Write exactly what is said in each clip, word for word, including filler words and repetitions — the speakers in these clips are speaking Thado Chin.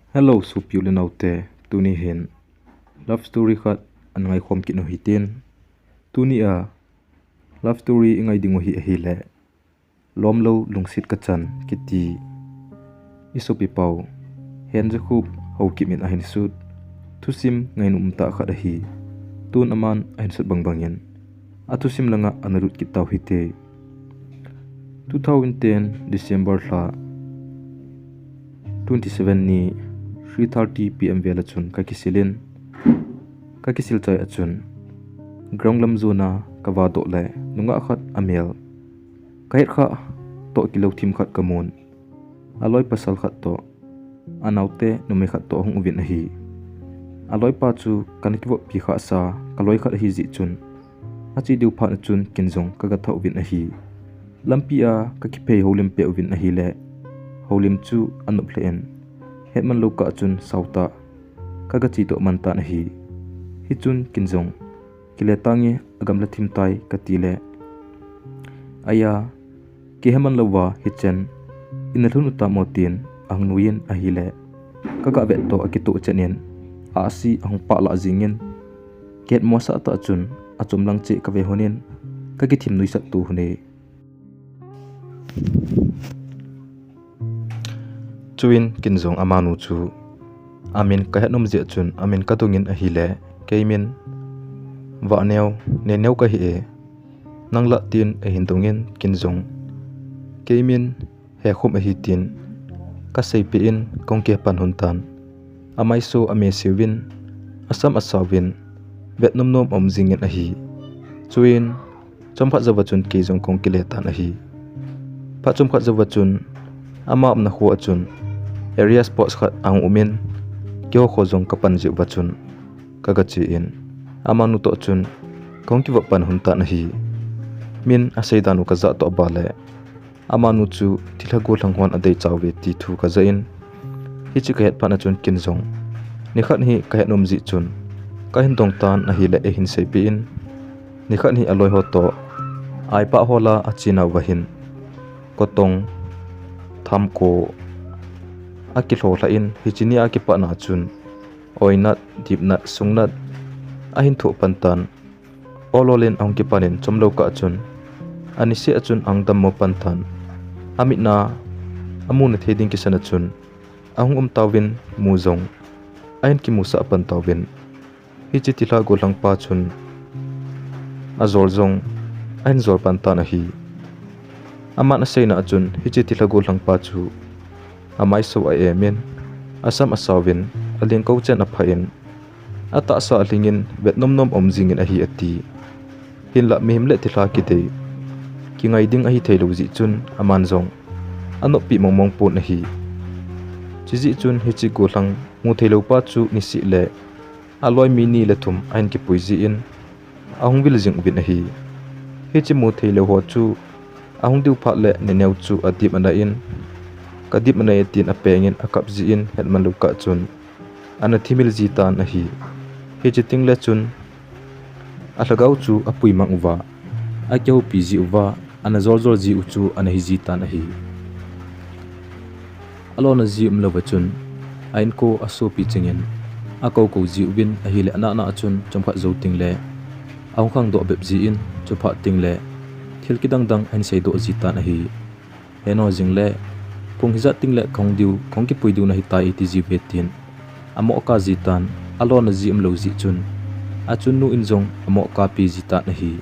Hello, sopi u le naote, tuni hin love story khat ana ngaikhom kit u hitin. Tuni a love story i ngai ding u hi ahile, Lomlou Lungset Kachan kiti i sopi pau Henjakhup Haokip in ahin sut thusim ngainom umtah khat ahi. Tun aman ahin sut bangbang in a thusim langa ana lut kit tau hite. Two thousand ten December lha twenty seven ni three thirty P M vel a chun ka kisil in, ka kisil chai a chun ground lam jon a ka vadoh le nungah khat a mel ka het kha toh kilou thim khat ka mun. A loi pasal khat toh, a naote numei khat toh ahung uvin ahi. A loipa chu kana kivoppi khah sa ka loi khat ahi jeh chun, a che diu phat a chun ken jong ka gatha uvin ahi. Lampi a ka kiphei houlim peh uvin ahile, houlim chu a nop lheh in, hetman lou kah chun sautah ka gache toh man tan ahi. Hichun ken jong, "Kile tange, a gamla thim tai," kati le, "Aiya, kihe man louva hichen ina lhun u tam o," tin ahung nuiyin ahile, ka gavet toh akitoh chen in, ahsi ahung pah lah jingin, kihet mosah tah chun achom lang cheh ka ve lhonin, ka kithim nuisat to lhone. Chuin ken jong amanu chu amin ka het nom jeh chun amin ka dongin ahile, kei min Vahneo, Neneo ka hi e, nang lah, tin ahin dongin ken jong kei min Hekhum ahi tin ka seipeh in kahung kipan lhon tan. Amaiso amese uvin, asam asauvin, vet nomnom aum jingin ahi. Chuin chomkhat jouva chun kei jong kahung kile tan ahi. Phat chomkhat jouva chun ama umna kho a chun area sports khat ahung umin, keiho kho jong ka pan jeh uva chun ka gache in, amanu toh chun kahung kivop pan lhon tan ahi. Min asei dan u ka jah toh ba le, amanu chu thilha gollhang hon adei chauve ti thu ka jah in, hiche ka het phat a chun ken jong nikhat hi ka het nom jeh chun kahin dong tan ahile eihin seipeh in, nikhat hi aloi ho toh Aipah hol a ache nauva hin kotong, thamko akilho lhah in, hiche ni a kipat na chun oinat, dipnat, sungnat ahin thoh pan tan. Ol ol in ahung kipan in chomlou kah chun aniseh a chun ahung dammo pan tan. Amit na amu na thei ding kisan a chun ahung um tauvin, mu jong ahin kimusah pan tauvin, hiche thilha gollhang pa chun ajol jong ahin jol pan tan ahi. Aman aseina a chun hiche thilha gollhang pa chu amaiso a-em in, asam asauvin, alengkou chen aphah in, atahsa alhingin vet nomnom aum jingin ahi ati. Hinlah mihem le thilha kidei kingai ding ahi theilou jeh chun aman jong anoppi mongmong pon ahi. Chujeh chun hiche gollhang mu theilou pa chu niseh le aloi mi ni le thum ahin kipui jeh in ahung vil jing uvin ahi. Hiche mu theilou ho chu ahung diu phat le Neneo chu adip anai in, ka dip anai e tin apeng in akap jeh in hetman lou kah chun ana thimil ji tan ahi. Hiche teng le chun alhagao chu apui mang uva, akihoupi ji uva, ana jol jol ji u chu ana hi ji tan ahi. Alona ji umlouva chun a-inko asopi chengin akou kou ji uvin ahile, anah nah a chun chomkhat jou teng le ahung khangdoh bep jin, chuphat teng le thil kidang dang ahin seidoh ji tan ahi. Heno jing le, kong hijat teng le kahung diu, kahung kipui diu nahitai ati ji uve tin amoh kap ji tan. Alona ji umlou jeh chun achunnu in jong amoh kappi ji tan ahi.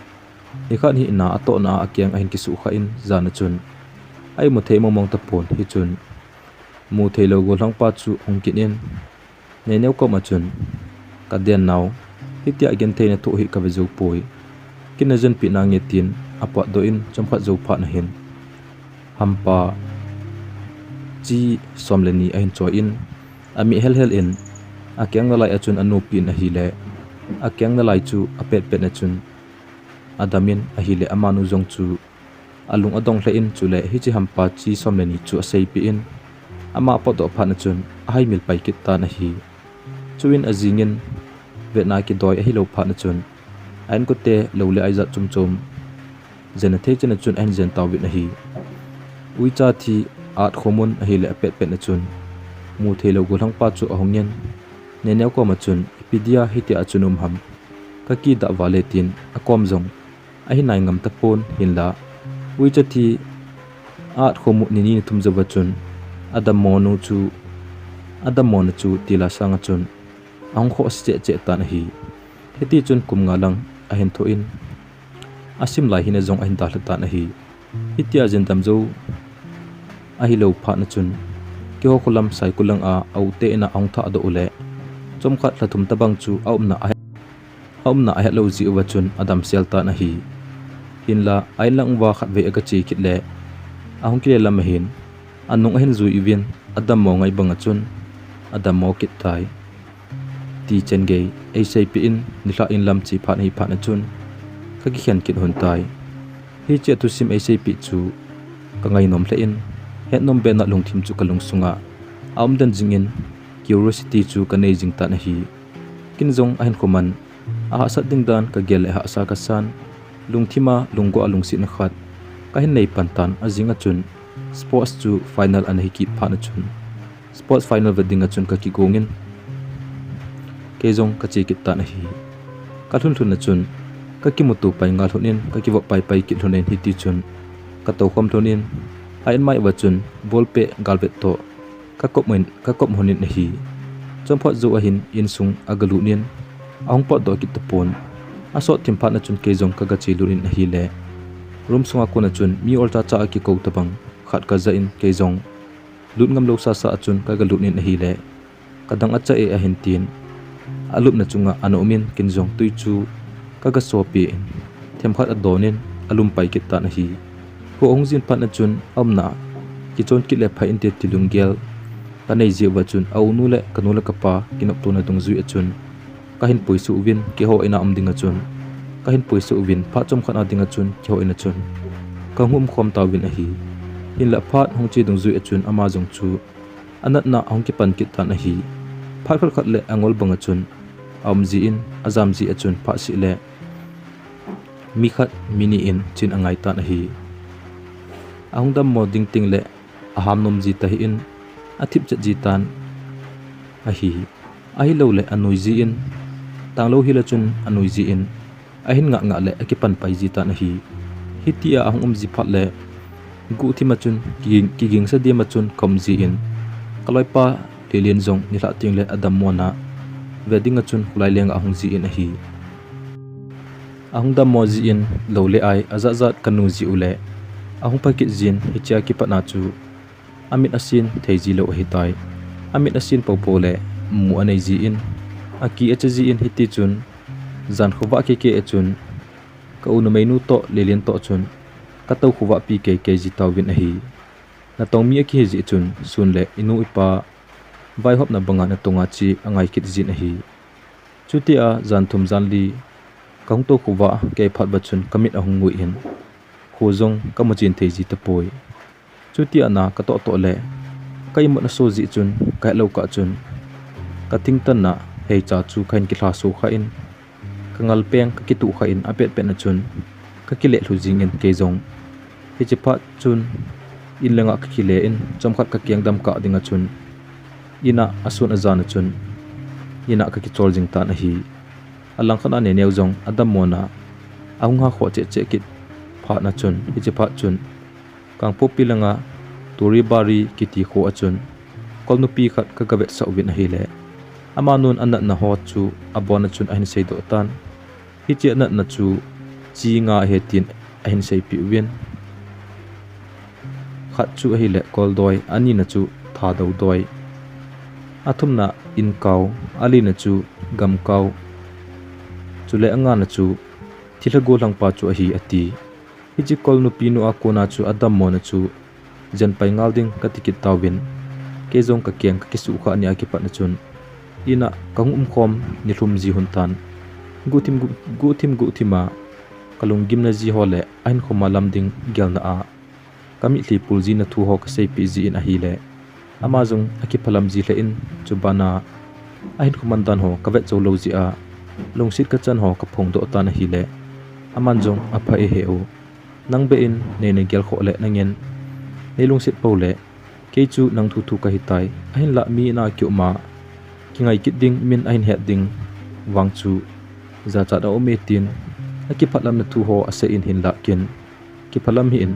Nikhat hi in a atohna a akeng ahin kisuhkhah in, jan a chun a-imu thei mongmong tapon. Hichun mu theilou gollhang pa chu ahung kit in, Neneo koma chun, "Kaden nau, hitia genthei nathoh hi kave jou poi. Kin najenpeh nange," tin apotdoh in, chomkhat jou phat na hin hampa chi som le ni ahin choi in, amit helhel in akeng nalai a chun anopi in ahile, akeng nalai chu apetpet na chun adam in ahile, amanu jong chu alung adong lheh in, chule hiche hampa chi som le ni chu aseipeh in, ama apotdoh phat na chun ahaimil pai kit tan ahi. Chuin ajing in vetna kidoi ahilou phat na chun a-inkote lou le ai jat chom chom jena thei chan a chun ahin jen tauvin ahi. Uicha thi, at khomun ahile apetpet na chun mu theilou gollhangpa chu ahungin, Neneo koma chun, "Ipi dia hitia chun um ham? Ka kidah vale," tin akom jong ahin nai ngam tapon hinla, uicha thi a-at khom u ni ni ni thum jouva chun, adammonu chu, adammona chu tila sanga chun ahung khoh cheh cheh tan ahi. Hiti chun kum nga lang ahin thoh in, asim lai hina jong ahin dalha tan ahi. Hitia jindam jou ahilou phat na chun, keiho kholam Saikul langa a-u te ina ahung thahdoh uleh, chomkhat lha thum tabang chu aumna a, aumna ahetlou jeh uva chun adamsel tan ahi. Hinla, a-in lang uva khatvei aga che kit le, ahung kile lam ahin, anung ahin jui uvin, adammo ngai banga chun adammo kit tai, ti chengei eiseipeh in, nilhah in lam che phat ahi phat na chun, kakikhen kit lhon tai. Hichea thusim eiseipeh chu kangainom lheh in, hetnom bena lungthim chu kalungsunga aum den jingin, curiosity chu kanei jing tan ahi. Ken jong ahinkho man, ahahsat ding dan kagel le hahsa kasan, lungthima lunggoh a lungsetna khat kahin nei pan tan, ajing a chun sports chu final ana hi kit phat na chun, sports final vet dinga chun kakigongin, kei jong kache kit tan ahi. Kalhun lhun na chun, kakimuto pai ngal lhon in, kakivop pai pai kit lhon in, hiti chun katou khom lhon in, a-in mai uva chun ball peh galvet toh kakop in, kakop lhon in ahi. Chomkhat jou ahin insung aga lut in, ahung potdoh kit tapon. Asot thim phat na chun kei jong kaga che lut in ahile, room sunga kona chun mi olcha cha a kikou tabang khat kaja in, kei jong lut ngam lou sasa a chun kaga lut in ahile, kadang acha e ahin tin, alupna chunga ana um in, ken jong tui chu kaga sopeh in, themkhat adon in alum pai kit tan ahi. Kho ahung jin phat na chun aumna kichon kit le phai inte ti lunggel kanei jeh uva chun, a-unu le kanu le kapa kinoptona dungjui a chun kahin puisuh uvin, keiho ina um dinga chun kahin puisuh uvin, phat chomkhat a dinga chun keiho ina chun kahung umkhom tauvin ahi. Hinla phat hung che dungjui a chun ama jong chu anatna ahung kipan kit tan ahi. Phat khat khat le angol banga chun aum jin, ajam jeh a chun phat seh le mi khat mi ni in chin angai tan ahi. Ahung dammo ding teng le aham nom ji tahih in, athip chet ji tan ahi. Ahilou le anui jin, tanglou hila chun anui jin, ahin ngah ngah le akipan pai ji tan ahi. Hitia ahung um ji phat le, guhthim a chun kiging, kigingsa dim a chun kaum jin, kaloipa Lelen jong nilhah teng le adammona ve dinga chun kholai lenga ahung jin ahi. Ahung dammo jin lou le ai ajat jat kanu ji u le, ahung pha kit jin, hichea kipat na chu amit asin thei ji lou ahitai. Amit asin popo le mu anei jin, aki acha jin, hiti chun jan khovah kei kei a chun ka u numeinu toh Lelen toh chun katou khovah pi kei kei ji tauvin ahi. Natong mi akihi jeh chun sun le inu ipa vaihopna banga natonga che angai kit jin ahi. Chutia jan thum jan li kahung tou khovah kei phat uva chun kamit ahung ngui in, kho jong kamu chen thei ji tapoi. Chutia na katoh toh le ka imut aso jeh chun kahetlou kah chun kathingtan na heicha chu kahin kilhaso kha in, kangalpeng kakituh kha in, apet pet na chun kakile lhu jingin kei jong hiche phat chun in langa kakile in, chomkhat kakeng dam kah dinga chun ina asun ajan a chun ina kakichol jing tan ahi. Alangkhat a Neneo jong adammona ahung ha khoh cheh cheh kit phat na chun, hiche phat chun Kangpokpi langa Toribari kiti kho a chun kolnupi khat kaga vetsah uvin ahile, amanun anatna ho chu abon a chun ahin seidoh tan. Hiche anatna chu chi nga ahi tin ahin seipeh uvin. Khat chu ahile koldoi, anina chu thadou doi, athumna inkau, alina chu gamkau, chule angana chu thilha gollhangpa chu ahi ati. Hiche kolnupi nu a kona chu adammona chu jen pai ngal ding kati kit tauvin, kei jong kakeng kakisuhkhah nia kipatna chun ina kahung umkhom nilhum ji lhon tan. Guhthim guh, guhthim guhthima kalunggimna ji ho le ahinkhoma lam ding gelna a kamitlhi pul jina thu ho kaseipeh jin ahile, ama jong akiphalam ji lheh in, chubana ahinkho mandan ho kavet jou lou jeh a lungset kachan ho kaphongdoh tan ahile, aman jong apha e he u. Nang beh in neina gelkhoh le nangin neilungset pou le Kei chu nang thu thu kahitai, ahinlah mi in a kiuma kingai kit ding, min ahin het ding vang chu jachat aume tin, akiphatlamna thu ho asei in hinlah ken kiphatlam hih in,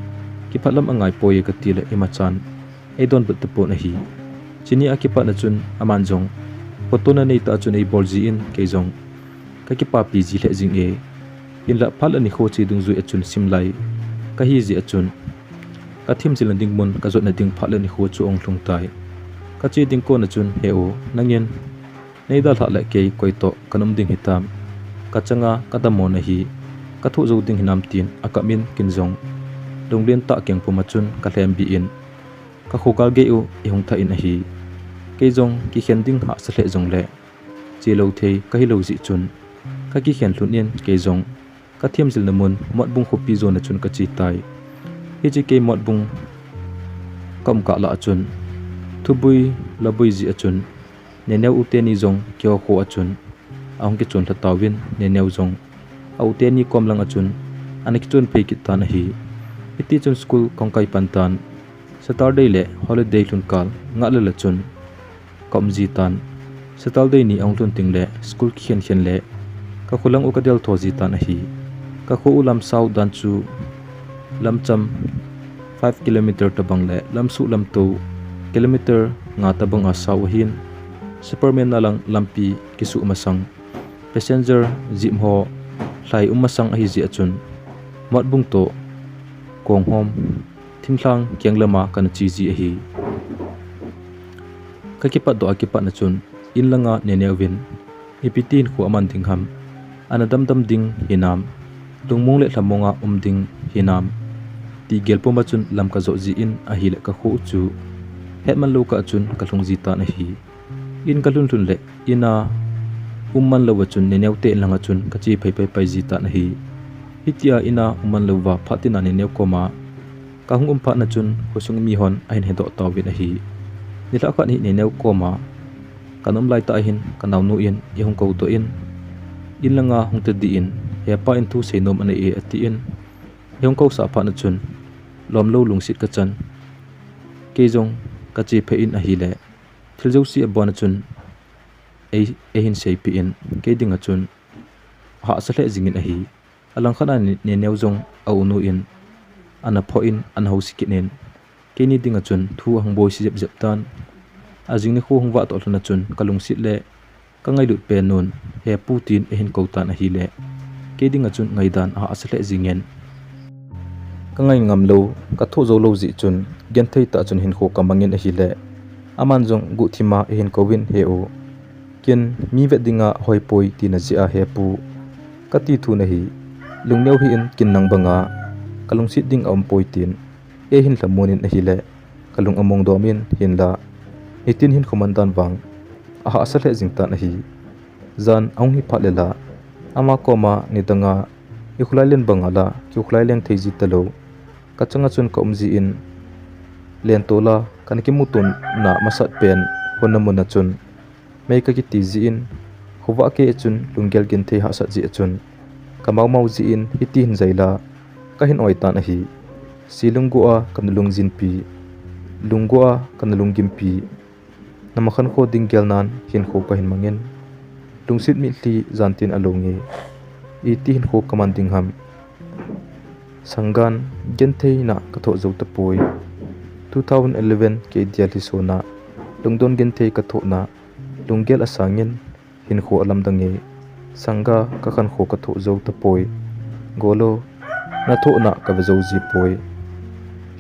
kiphatlam angai poi e kati le imachan eidonbut tapon ahi. Chuni a kipatna chun aman jong photo na neitah chun eibol jin kei jong kakipapi ji lheh jing e. Hinlah phat le nikho che dungjui a chun simlai kahi jeh a chun kathemjilna ding mun kajotna ding phat le nikho chu ahung lhung tai. Kache ding kon a chun, He u, nangin neidalhah le kei koi toh kaum ding hitam, kachanga kadammo nahi, kathoh jou ding hinam, tin akap in ken jong lunglen tah keng puma chun kalhembih in kakhogal gei u eihung thah in ahi. Kei jong kikhen ding hahsa lheh jongle chelou thei kahilou jeh chun kakikhen lhun in kei jong kathemjilna mun Motbung khopi jona chun kache tai. Hiche kei Motbung kaum kah lah a chun thubui labui jeh a chun Neneo u teni jong keiho kho a chun ahung kichon lha tauvin, Neneo jong a u teni kom lang a chun ana kichon phei kit tan ahi. Hiti chun school kahung kai pan tan, Saturday le holiday lhun kal ngah le la chun kaum ji tan. Saturday ni ahung lhun teng le school kikhen khen le kakholang u kadel tho ji tan ahi. Kakho u lam sao dan chu lamcham five kilometer tobang le lamsuh lamtou kilometer nga tobang a sao ahin, Superman na lang lampi kisuh masang, passenger jeep ho lhai um masang ahi jeh a chun Motbung toh Konghom thinglhang keng lama kana che ji ahi. Kakipatdoh a kipatna chun in langa Neneo vin ipi ti hinkho aman ding ham, ana damdam ding hinam, lungmong le lhamong a um ding hinam, ti gel puma chun lam kajot jin ahile kakho u chu hetman lou kah a chun kalhung ji tan ahi. In kalhun lhun le in a um man lou a chun Neneo te in langa chun kache phei pai pai ji tan ahi. Hitia in a um man louva phat tina Neneo koma kahung um phat na chun khosung mihon ahin hedoh tauvin ahi. Nilhah khat hi Neneo koma kana um lai tah hin kanaonu in eihung koudoh in, in langa hung tadih in, He pa, in thu seinom anei e, atin, eihung kousah phat na chun lomlou lungset kachan, kei jong kache phei in ahile thil jouse abon a chun ei, eihin seipeh in, kei dinga chun ahahsa lheh jingin ahi. Alangkhat a Neneo jong aunu in ana phoh in ana house kit in, keini dinga chun thu ahung boise jep jep tan. Ajing nikho hung vah toh lhon a chun kalungset le kangailut pen nun, He pu, tin eihin kou tan ahile kei dinga chun ngaidan ahahsa lheh jingin, kangai ngam lou, kathoh jou lou jeh chun genthei tah chun hinkho kamangin ahile aman jong guhthima eihin kouvin, He u, ken mi vet dinga hoipoi tina jeh a He pu kati thun ahi. Lungneo hih in, ken nang banga kalungset ding aumpoi, tin eihin lhamon in ahile kalung among dom in, hinla nitin hinkho mandan vang ahahsa lheh jing tan ahi. Jan ahung hi phat le la ama koma nidanga ikholai len banga la kikholai leng thei ji talou, kachanga chun kaum jin, lentol a kana kimutona masat pen honna mun a chun mei kakiti jin, khovah kei a chun lunggel genthei hahsat jeh a chun kamaumau jin hiti hin jaila kahin oi tan ahi. Se lunggo a kana lungjinpi, lunggo a kana lunggimpi, namakhan kho ding gelnan hinkho kahin mangin, lungset mitlhi jantin alonge, iti hinkho kaman ding ham. Sanggan, gentheina kathoh jou tapoi. Two thousand eleven kei Delhi sona lungdon genthei kathohna, lunggel asangin hinkho alamdange. Sangga, kakhankho kathoh jou tapoi. Golo, nathohna kave jou jipoi.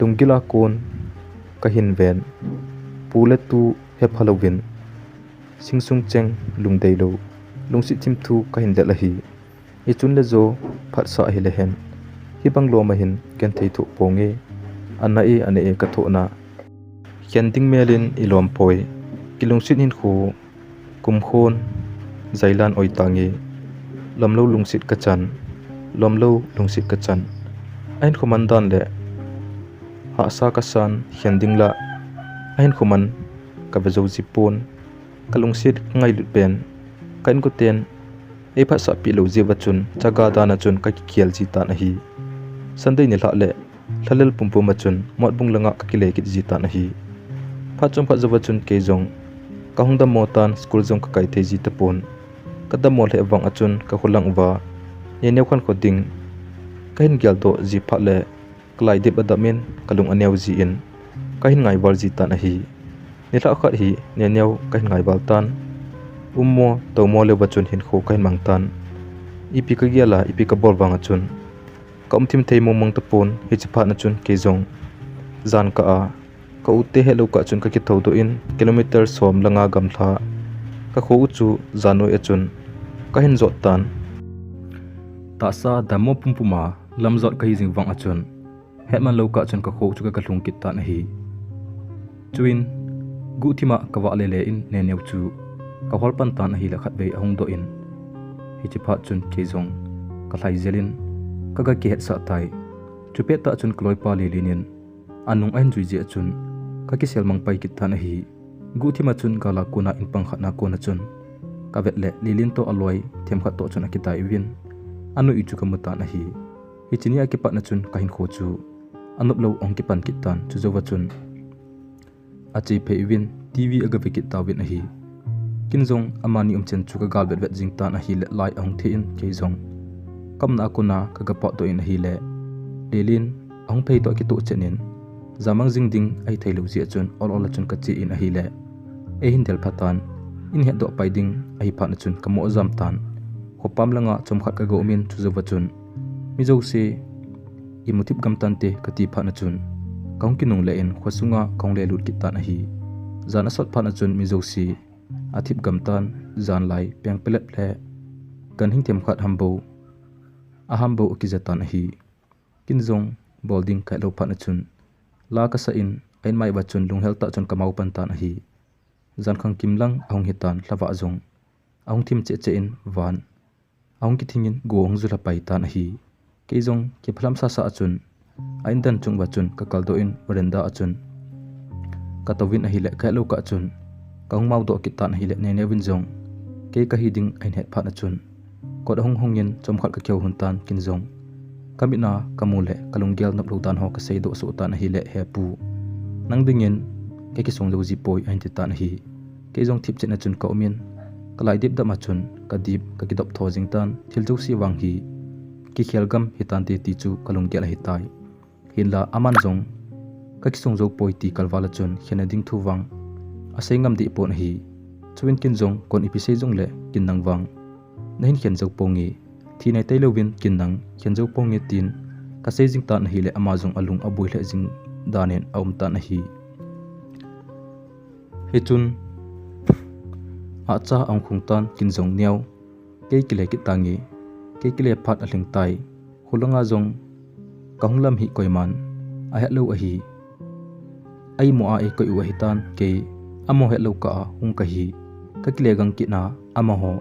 Lunggil a kon kahin ven, pu le tu hepha louvin, singsung cheng lungdeilou, lungset thimthu kahin lel ahi. Ichun le jo phatsah hile hen, hibang loma hin genthei thoh ponge. Ana e, ana e kathohna. Khen ding melin ilom poi, kilungset hinkho kumkhon jailan oi tange. Lomlou lungset kachan, lomlou lungset kachan. Ahinkho mandan le hahsa kasan, khen ding la ahinkho man kave jou jipon. Kalungset kangailut pen ka inkoten eiphatsahpeh lou jeh uva chun chaga dan a chun kakikhel jitan ahi. Sunday nilhah le lhalel pumpum a chun Motbung langa kakile kit jitan ahi. Phat chomkhat jouva chun kei jong kahung dammo tan, school jong kakai thei ji tapon. Kadammo lheh vang a chun kakholang uva, Neneo khankho ding kahin geldoh ji phat le kalaidip adam in kalung aneo jin kahin ngaival ji tan ahi. Nilhah khat hi Neneo kahin ngaival tan. Ummo toumo leuva chun hinkho kahin mang tan. Ipi kagel a, ipi kabol vang a chun kaum thim thei mongmong tapon. Hiche phat na chun kei jong jan kah a, ka u te hetlou kah chun kakithoudoh in kilometer som le nga gamla kakho u chu jan noi a chun kahin jot tan. Tahsa dammo pumpum a lamjot kahi jing vang a chun hetman lou kah chun kakho u chu kagalhung kit tan ahi. Chuin guhthim a kavah lele in Neneo chu kahol pan tan ahile khatvei ahung doh in, hiche phat chun kei jong kalhai jel in kaga kihetsah tai. Chupettah chun kaloipa Lilin in anung ahin jui jeh a chun kakisel mang pai kit tan ahi. Guhthim a chun gal a kona in pang khat na kona chun kavet le Lilin toh aloi themkhat toh chun akidai uvin, anoi u chu kamu tan ahi. Hiche ni a kipat na chun kahinkho chu anop lou ahung kipan kit tan. Chujouva chun ache phei uvin TV agave kit tauvin ahi. Kin jong amani umchan chu kagal vetvet jing tan ahile light ahung the in kei jong kaumna a kona kagapotdoh in ahile Lilin ahung phei toh akitoh chen in, jamang jing ding ahithei lou jeh a chun ol ol a chun kache in ahile eihin del phatan, in hetdoh pai ding ahi phat na chun kamoh jam tan. Khopam langa chomkhat kaga um in chujouva chun mi jouse imu thip gam tante kati phat na chun kahung kinungle in khosunga kahung lelut kit tan ahi. Jan asot phat na chun mi jouse athip gam tan, janlai peng pelep le ganhing themkhat hambou, ahambou akija tan ahi. Kin jong bol ding kahetlou phat na chun la kasah in a-in mai uva chun lunghel tah chun kamao pan tan ahi. Jankhang kim lang ahung hitan, lhavah jong ahung thim cheh cheh in van ahung kithing in go ahung julha pai tan ahi. Kei jong kiphalam sasa a chun a-in dan chung uva chun kakaldoh in veranda a chun katouvin ahile kahetlou kah chun kahung maodoh kit tan ahile Neneo vin jong kei kahi ding ahin het phat na chun kot ahung hong in chomkhat kakihou lhon tan. Kin jong kamitna kamu le kalunggel noplou dan ho kaseidoh soh tan ahile, He pu, nang dingin kakisong jou ji poi, ahin ti tan ahi. Kei jong thip chet na chun kaum in kalaidip dam a chun kadip kakidop tho jing tan. Thil jouse vang hi kikhel gam hitante ti chu kalunggel ahitai. Hinla aman jong kakisong jou poi ti kalval a chun khenna ding thu vang asei ngam deh pon ahi. Chuin kin jong kon ipi sei jongle kin nang vang nahin khen jou ponge, thi nai tailouvin kin nang khen jou ponge tin kasei jing tan ahile ama jong alung aboi lheh jing dan in aum tan ahi. Hichun ahcha ahung khung tan, kin jong Neo, kei kile kit tange, kei kile phat alhing tai. Khulanga jong kahung lam hi koiman ahetlou ahi. A-imo a eikoi u ahitan, kei amaho hetlou kah a hung kahi. Kakile gang kit na amaho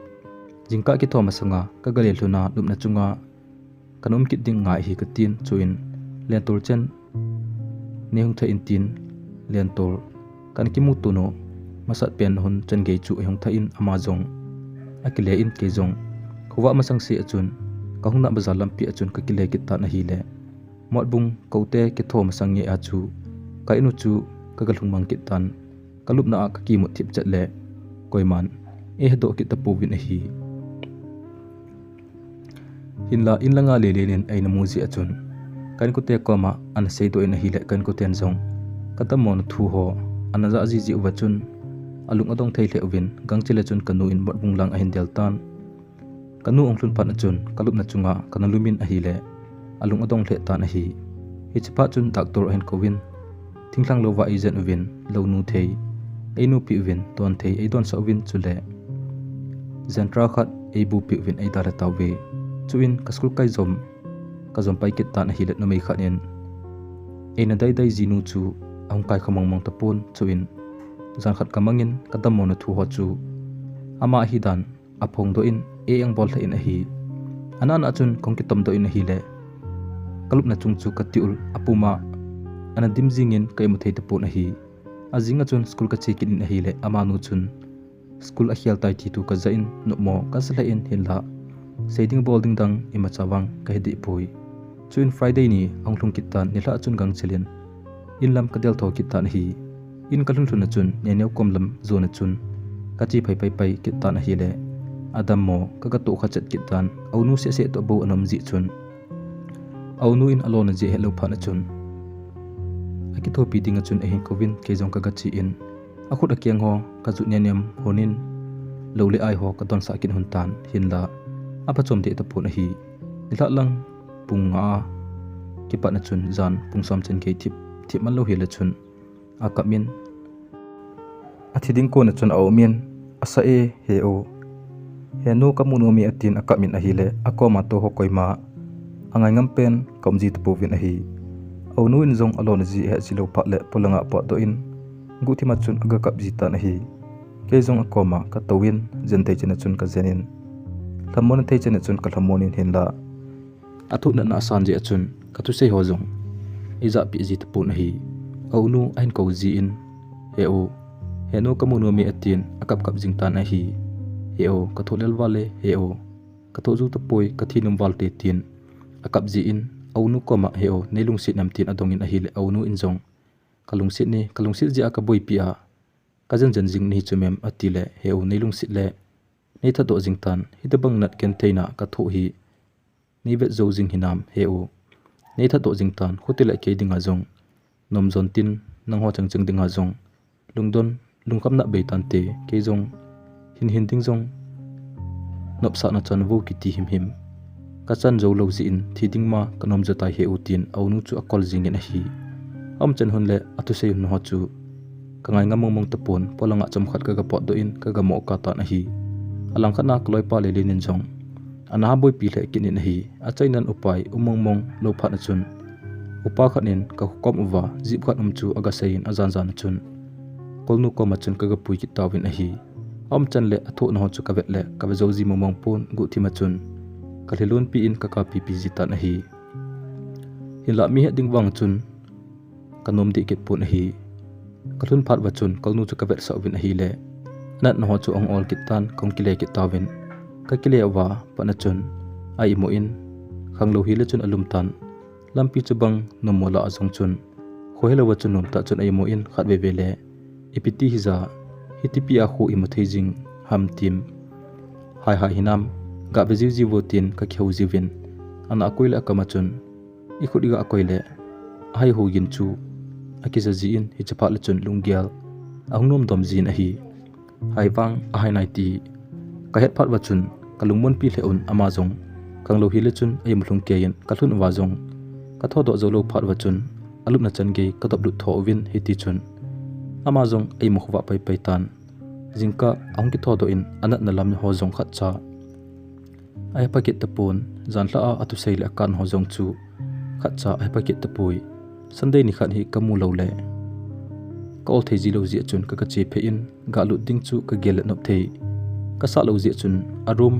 jingkah kitho masanga kagale lhun a lupna chunga kana um kit ding ngai ahi katin, chuin Lentol chen nei hung thah in tin, Lentol kana kimuto u masat pen hun changei chu eihung thah in ama jong akile in kei jong khovah masang se a chun kahung na bazar lampi a chun kakile kit tan ahile Motbung koute kitho masang nge a chu ka in u chu kagalhung mang kit tan, kalupna a kakimut thip chet le koiman eihedoh kit tapouvin ahi. Hinla in langa Lilin in eina mu jeh a chun ka inkote koma ana seidoh in ahile ka inkoten jong kadammona thu ho ana jah jiji uva chun alung adong thei lheh uvin, gangchel a chun kanu in Motbung lang ahin del tan. Kanu ahung lhun phat a chun kalupna chunga kana lum in ahile alung adong lheh tan ahi. Hiche phat chun doctor ahin kouvin, thinglhang louva eijen uvin, lounu thei einupi uvin, don thei eidonsah uvin, chule Zentra khat eibupi uvin eidalha tauve. Chuin ka school kai jom kajom pai kit tan ahile numei khat in eina daidai jinu chu ahung kai kha mongmong tapon, chuin jan khat kamangin kadammona thu ho chu ama ahidan aphongdoh in ei-eng bol lheh in ahi. Ana ana chun kahung kitomdoh in ahile kalupna chung chu kati ul apuma ana dim jingin ka imu thei tapon ahi. Ajing a chun school kache kit in ahile amanu chun school akhel tai ti thu kajah in nopmo kasa lheh in, hinla sei ding bol ding dang imacha vang kahe deh poi. Chuin Friday ni ahung lhung kit tan, nilhah a chun gangchel in inlam kadel tho kit tan ahi. In kalhun lhun a chun, Neneo kom lam jon a chun, kache phai pai pai kit tan ahile, adammo, ka, katoh kha chet kit tan, a u nu seh seh toh bou ana um jeh chun, a u nu in alona jeh ahet lou phat a chun, akithopi ding a chun ahin kouvin, kei jong kaga che in, akhut akeng ho, kajut niam niam hon in, lou le ai ho kadonsah kit hon tan, hinla, aphachom deh tapon ahi. Nilhah lang pung nga a kipat a chun jan pung som chan gei thip, thip man lou hile chun, akap in, athi ding kon a chun aum in, asa e, he u. He nu kamu nom e atin akap in ahile, akoma tou ho koima angai ngam pen kaum ji tapouvin ahi. A u nu in jong alona jeh ahet ji lou phat le polanga potdoh in, guhthim a chun aga kap ji tan ahi. Kei jong akoma katou in, jen thei chan a chun kajen in, lhamon thei chan a chun kalhamon in hinla, athoh natna asan jeh a chun, kathusei ho jong eijahpeh ji tapon ahi. A u nu ahin kou ji in, he u, he nu kamu nom e atin akap kap jing tan ahi. He u, kathoh lel val e, he u, kathoh jou tapoi, kathi nom val te tin akap jeh in, a u nu koma, he u, neilungset nam tin adong in ahile, a u nu in jong, kalungset e, kalungset jeh a kaboipi a, kajen jen jing nahi chu mem atile, he u, neilungset le neithadoh jing tan, hitobang nat gentheina kathoh hi neivet jou jing hinam, he u, neithadoh jing tan, khuti le kei dinga jong, nom jon tin, nangho chang chang dinga jong, lungdon, lungkhamna bei tante, kei jong, hin hin ding jong, nopsahna chan vo kiti him him. Kachan jou lou jeh in, thi ding ma kanom jo tai he u tin, a u nu chu akol jing in ahi. Aumchan hon le, athusei hon ho chu, kangai ngam mong mong tapon, polanga chomkhat kaga potdoh in, kaga mo kah tan ahi. Alangkhat na kaloipa Lelen in jong, ana boipi lheh kit in ahi. Achainan upai um mong mong lou phat a chun, upa khat in kakhukom uva, jeep khat um chu aga sei in ajan jan a chun, kolnu koma chun kaga pui kit tauvin ahi. Aumchan le athohna ho chu kavet le, kave jou ji mong mong pon, guhthim a chun, kalhilunpi in kakapipi ji tan ahi. Hinla mi het ding vang chun, kanom deh kit pon ahi. Kalhun phat uva chun, kolnu chu kavetsah uvin ahile, anatna ho chu ahung ol kit tan, kahung kile kit tauvin. Kakile uva, pat a chun, a imu in, khanglou hile chun alum tan. Lampi chubang nommo lah a jong chun, kho helou a chun nomtah chun a imu in khatvei vei le, ipi ti hija, hitipi a kho imu thei jing ham tin, hai hai hinam, gave jiu jiu vo tin kakihou jiuvin, ana akoi le akam a chun, ikhut iga koi le, ahai ho gin chu akija ji in, hiche phat le chun lunggel ahung nomdom jin ahi. Hai vang ahai nai ti kahet phat uva chun, kalungmonpi lheh un, ama jong khanglou hile chun a imu lhung kei in, kalhun uva jong kathodoh jou lou phat uva chun, alupna chan gei kadop lut tho uvin, hiti chun ama jong a imu khovah pai pai tan. Jingkah ahung kithodoh in, anatna lam ho jong khatcha ahepha kit tapon, janlhah a athusei le akan ho jong chu khatcha ahepha kit tapoi. Sunday nikhat hi kamu lou le, ka ol thei ji lou jeh chun ka, kache phei in, galut ding chu kagel le nop thei kasah lou jeh chun, a room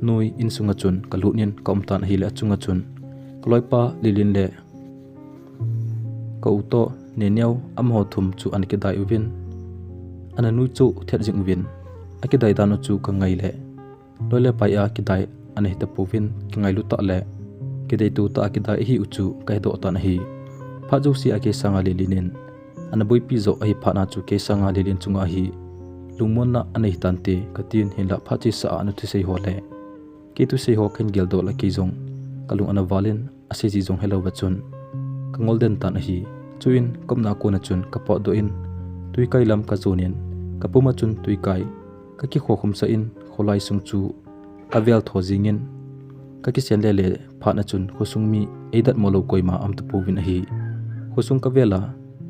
noi insunga chun kalut in kaum tan ahile, achunga chun kaloipa Lelen le ka u toh Neneo, amaho thum chu ana kidai uvin, ana nuicho thet jing uvin, akidai dan u chu kangai le, loi le pai a kidai ana hitapouvin, kingailu tah le kideitu tah a kidai ahiu chu kahedoh tan ahi. Phat jouse a kei sanga Lelen in ana boipi joh ahi phat na chu, kei sanga Lelen chunga hi lungmonna ana hitante katin, hinlah phat chesa a ana thusei ho le kei thusei ho kahin geldoh le, kei jong kalung ana val in, asei ji jong helouva chun kangol den tan ahi. Chuin kaumna kona chun kapotdoh in, twikai lam kajon in, kapum a chun twikai kakikhokhum sah in, kholai sung chu kavel tho jing in, kakisen lele phat na chun khosung mi eidatmo lou koima aum tapouvin ahi. Khosung kavel a,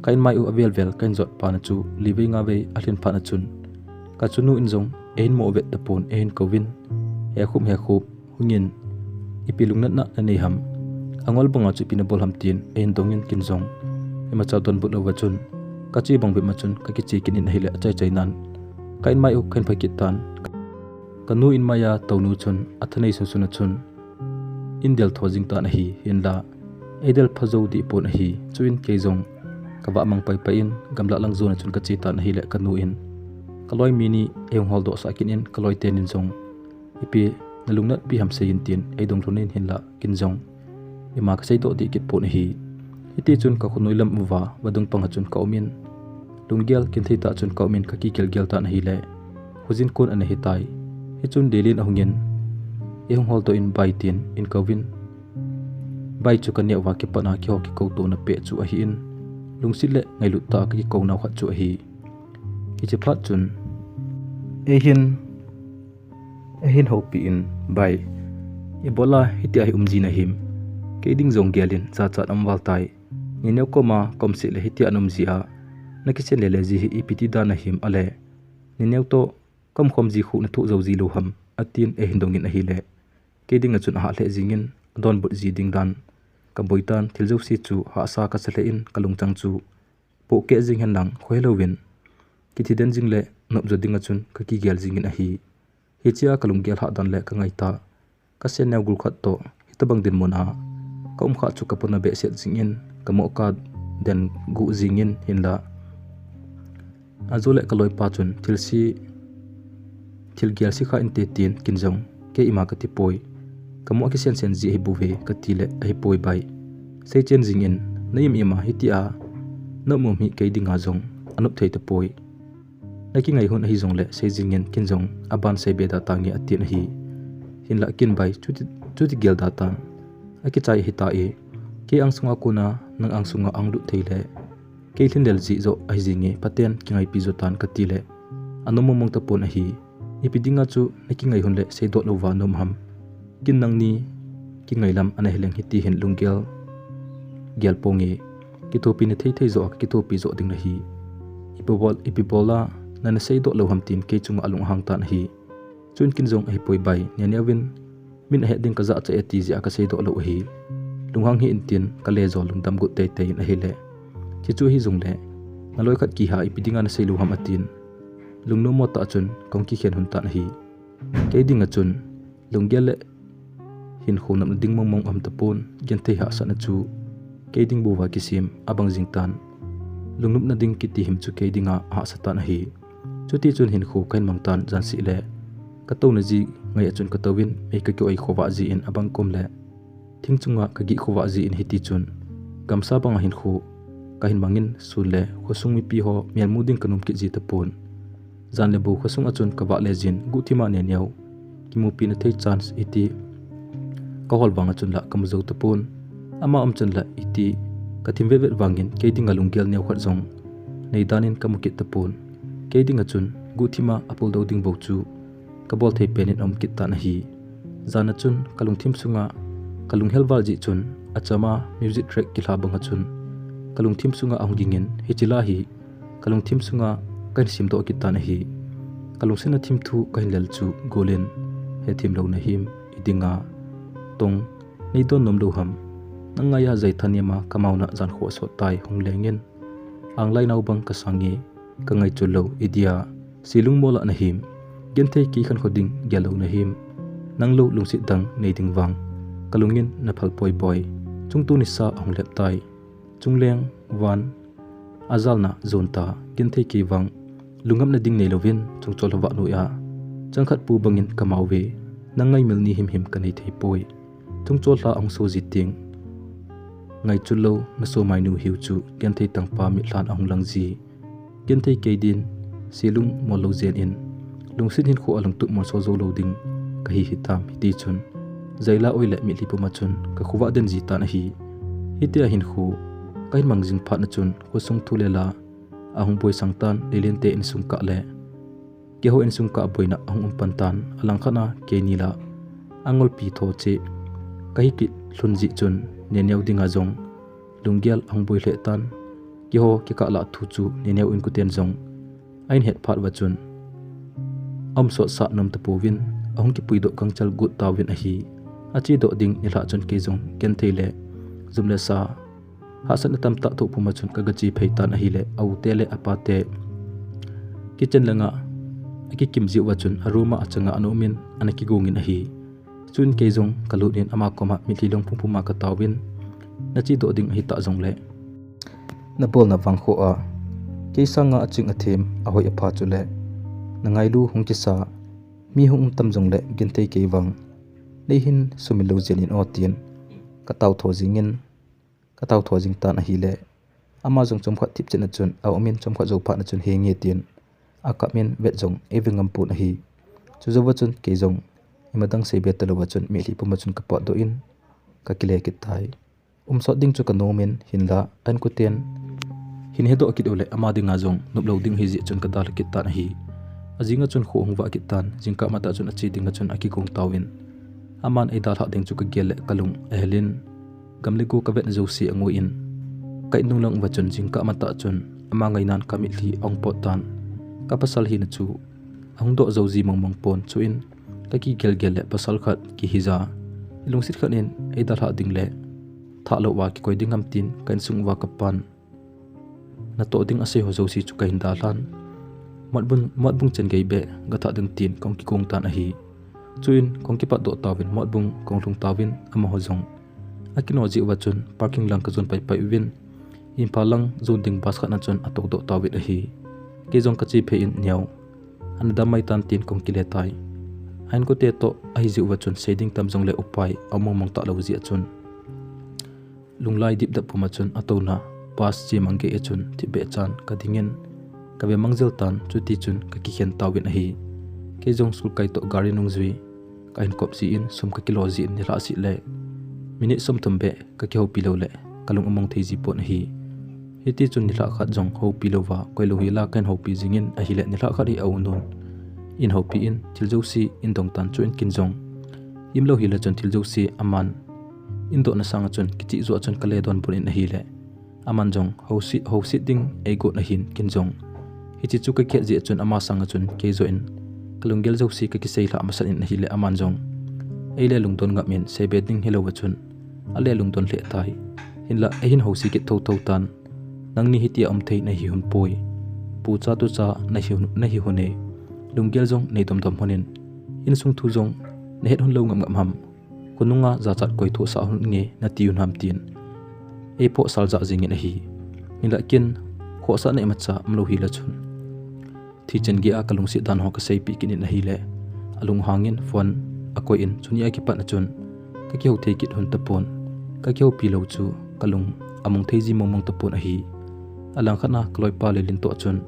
ka inmai u avel vel kahin jot phat na chu livei ngavei alhin phat na chun, kachunu in jong eihin mo vet tapon, eihin kouvin, Hekhup, Hekhup, hungin, ipi lungnatna nanei ham, angol banga chu ipi nabol ham tin eihin dongin, ken jong imacha donbut louva chun kache bang bep ma chun kakiche kit in ahile, achai chai nan ka inmai u kahin phakit tan. Kanu inmai a tounu chun athanei sunsun a chun eidel tho jing tan ahi, hinla eidel phajou deh pon ahi. Chuin kei jong kavah mang paipai in gamlah lang jon a chun kache tan ahile, kanu in kaloi mi ni eihung holdoh sah kit in, kaloi tenin jong ipi nalungnatpi ham seiyin tin eidong lhon in, hinla ken jong ima kaseidoh deh kit pon ahi. Hitichun kakhonoi lam uva vadung panga chun kaum in, Lunggel kin thei tah chun ka um in ka kigel gel tan ahile, khojin kon ana hitai. Hichun Delin ahung in, "Ei hung hol doh in bai," tin eihin kouvin. Bai chu ka neo uva kipat a keiho kikou tona pet chu ahin, lungset le ngailut tah a ka kikou nau khat chu ahi. Hiche phat chun, "Ei hin, ei hin houpi in, bai. Ibola hitia hi um ji nahim? Kei ding jong gel in jachat aum val tai. Neneo koma ka um seh le hitia na um ji a, na kisen le le ji hi ipi ti dan ahim, ale neneo toh ka um khom ji khu na thoh jou ji lou ham?" atin eihin dong in ahile, kei dinga chun ahah lheh jing in, adonbut ji ding dan ka boi tan, thil jouse chu hahsa ka sa lheh in ka lungchang chu pohkeh jing hen lang khohe louvin, kithi den jing le nop jo dinga chun ka kigel jing in ahi. Hichea ka lunggel hah dan le ka ngaitah, ka sen neo gul khat toh hitabang dinmun a ka um kha chu ka pona behseh jing in, ka moh ka den guh jing in hinla, ajo le ka loipa chun, "Thil se, thil gel se kha inte," tin kin jong, "Kei ima ka ti poi. Ka moh a kisen sen ji ahi bouve," ka ti le, "Ahi poi bai. Sei chen jing in, na im im a hitia na um um hi kei dinga jong anop thei tapoi. Na kingai hun ahi jong le sei jing in," kin jong aban sei be da tange atin ahi. Hinla kin bai, chuti, chuti gel da tan, "Akichai ahi tai. Kei angsunga kona nang angsunga ahung lut thei le kei lhin lel ji joh ahi jinge, phaten kingaipi jo tan," ka ti le, "Anom mong mong tapon ahi. Ipi dinga chu na kingai hun le seidoh louva na um ham? Kin nangni kingai lam ana he leng hiti hin lunggel gel ponge. Kithopi na thei thei joh a ka kithopi joh ding nahi. Ipi bol, ipi bola na na seidoh lou ham?" tin kei chunga alung ahang tan ahi. Chun kin jong, "Ahi poi bai, neneo vin min ahet ding ka jachat e," ti jeh a ka seidoh lou ahi. "Lunghang hih in," tin ka le jo lungdam got tei tei in ahile, "Hichu ahi jong le, na loi khat kiha ipi dinga na sei lou ham?" atin, lungnom mo tah chun kahung kikhen hun tan ahi. Kei dinga chun lunggel le hinkho nopna ding mong mong aum tapon, genthei hahsatna chu kei ding bou va kisem abang jing tan. Lungnopna ding kiti him chu kei dinga ahahsa tan ahi. Chuti chun hinkho kahin mang tan, jan seh le ka touna ji ngai a chun ka touvin, mei ka ki-oi khovah ji in, abang kom le thing chunga ka gih khovah ji in, hiti chun gamsa banga hinkho kahin mang in, sun le khosung mipi ho melmu ding ka nom kit ji tapon. Jan le bou khosung a chun ka vah le jin, guhthima neneo kimupi na thei chance hiti ka hol vang a chun la ka mu jou tapon. Ama um chun la hiti ka thim vet vet vangin kei dinga lunggel neo khat jong nei dan in ka mu kit tapon. Kei dinga chun guhthima apul dou ding bou chu ka bol thei pen in aum kit tan ahi. Jan a chun ka lungthim sunga ka lunghel val jeh chun, achama music track kilha banga chun ka lungthim sunga ahung ging in, hiche la hi ka lungthim sunga kahin simdoh kit tan ahi. Ka lungset a thim thu kahin lel chu gol in, "He thim lou nahim, i dinga tong nei don nom lou ham? Nang ngai a jai thanem a ka mauna jan kho asot tai, hung leng in. Anglai nau bang ka sang e, ka ngaichul lou, i dia, silung mol a nahim. Genthei kei khankho ding gel lou nahim. Nang lou lungset dang nei ding vang ka lung in na phal poi poi. Chungtu nisa ahung lhep tai. Chungleng van ajalna jon ta, genthei kei vang lungngapna ding nei louvin, chungchol lha vah noiya chang khat pu bangin ka mao ve. Nang ngaimil ni himhim ka nei thei poi. Chungchol lha ahung so ji teng, ngaichul lou na so mai nu hiu chu, genthei tangpa mitlhan ahung lang ji. Genthei kei din, silung mol lou jen in, lungset hinkho a lungtup molso jou lou ding ka hi hitam," hiti chun, jaila oi le mitlhi puma chun ka khovah den ji tan ahi. Hitia hinkho kahin mang jing phat na chun, khosung thu le la ahung boi sang tan, Lelen te insung kah le keiho insung kah boina ahung um pan tan, alangkhat a keini la angolpi tho cheh ka hi kit lhun jeh chun, Neneo dinga jong lunggel ahung boi lheh tan. Keiho kikah lah thu chu Neneo inkoten jong ahin het phat uva chun, aum sotsah nom tapouvin, ahung kipui doh gangchel got tauvin ahi. Ache doh ding nilhah chun kei jong genthei le jum le sa, hahsatna tamtah thoh puma chun ka gache phei tan ahile, a u te le a pa te kitchen langa akikim jiu va chun a room a achanga ana um in ana kigong in ahi. Chun kei jong ka lut in ama koma mitlhi long pum puma ka taovin, na che doh ding ahi tah jongle, na bolna vang kho a kei sanga aching athem, ahoi apha chule na ngailu hung kisa mi hung um tam jongle genthei kei vang, nei hin sumil lou jeng in o, tin ka tao tho jing in, ka tao tho jing tan ahile, Ama jong chomkhat thipchet na chun, aumin chomkhat jou phat na chun henge tin akap in vet jong eive ngam pon ahi. Chujou va chun kei jong ima dang seibe talou va chun mitlhi pum a chun kapot doh in kakile kit tai. Umsot ding chu kanom in hinla, a-inkoten hin hedoh kit uleh ama dinga jong noplou ding ahi jeh chun kadalha kit tan ahi. Ajing a chun kho ahung vah kit tan, jingkah matah chun ache ding a chun akigong tauvin. Aman eidalhah ding chu kagel le kalung ahel in, gam le go kavetna jouse angoi in, ka-in nung lang uva chun jingkah matah chun ama ngainan kamitlhi ahung pot tan. Kapasal hina chu ahung doh jou ji mongmong pon, chuin kakigel gel le pasal khat kihija, ilungset khat in eidalhah ding le thalou a kikoi ding ham tin ka-insung uva kapan. Natoh ding asei ho jouse chu kahin dalhan. Motbung, motbung chen gei beh gathah ding tin kahung kigong tan ahi. Chuin kahung kipat doh tauvin motbung kahung lhung tauvin amaho jong akino jeh uva chun parking lang kajon paipai uvin, Imphal lang jon ding bus khat na chun atou doh tauvin ahi. Kei jong kache phei in, Neo, ana dam mai tan, tin kahung kile tai. A-inkote toh ahi jeh uva chun sei ding tam jongle upai aum mongmong talou jeh a chun lunglai dipdap pum a chun atouna bus che mang gei a chun thipbeh chan kading in kave mang jel tan, chutichun kakikhen tauvin ahi. Kei jong school kai toh gari nungjui kahin kop jin, sum kakilo jin, nilhah seh le minute somthum beh kakihoupi lou le kalung among thei ji pon ahi. Hitichun nilhah khat jong houpi louva koilou hila kahin houpi jingin ahile, nilhah khat hi a-u nun in houpi in thil jouse in dong tan, chuin kin jong imlou hila chun thil jouse aman in dohna sanga chun kicheh joh a chun kale donbut in ahile, aman jong houset, houset ding eigot ahin, kin jong hiche chu kakhet jeh a chun ama sanga chun kei joh in kalunggel jouse kakiseilhah masat in ahile, aman jong eile lungdon ngap in seibe ding hilouva chun ale lungdon lheh tai. Hinla eihin house kit thotho tan. Nangni hitia umthei nahi hon poi. Pucha tucha nahi hon, nahi hon e. Lunggel jong nei domdom hon in, insung thu jong nahet hon lou ngap ngap ham. Khonunga jachat koi thohsah hon nge nati un ham, tin eiphosal jah jingin ahi. Hinla kin khohsahna imacha umlou hila chun thi chen gei a kalungset dan ho kaseipeh kit in ahile, alunghang in phone akoi in, chunia kipat na chun kakihou thei kit hon tapon. Kakihoupi lou chu kalung among thei ji mongmong tapon ahi. Alangkhat na kaloipa Lelin toh chun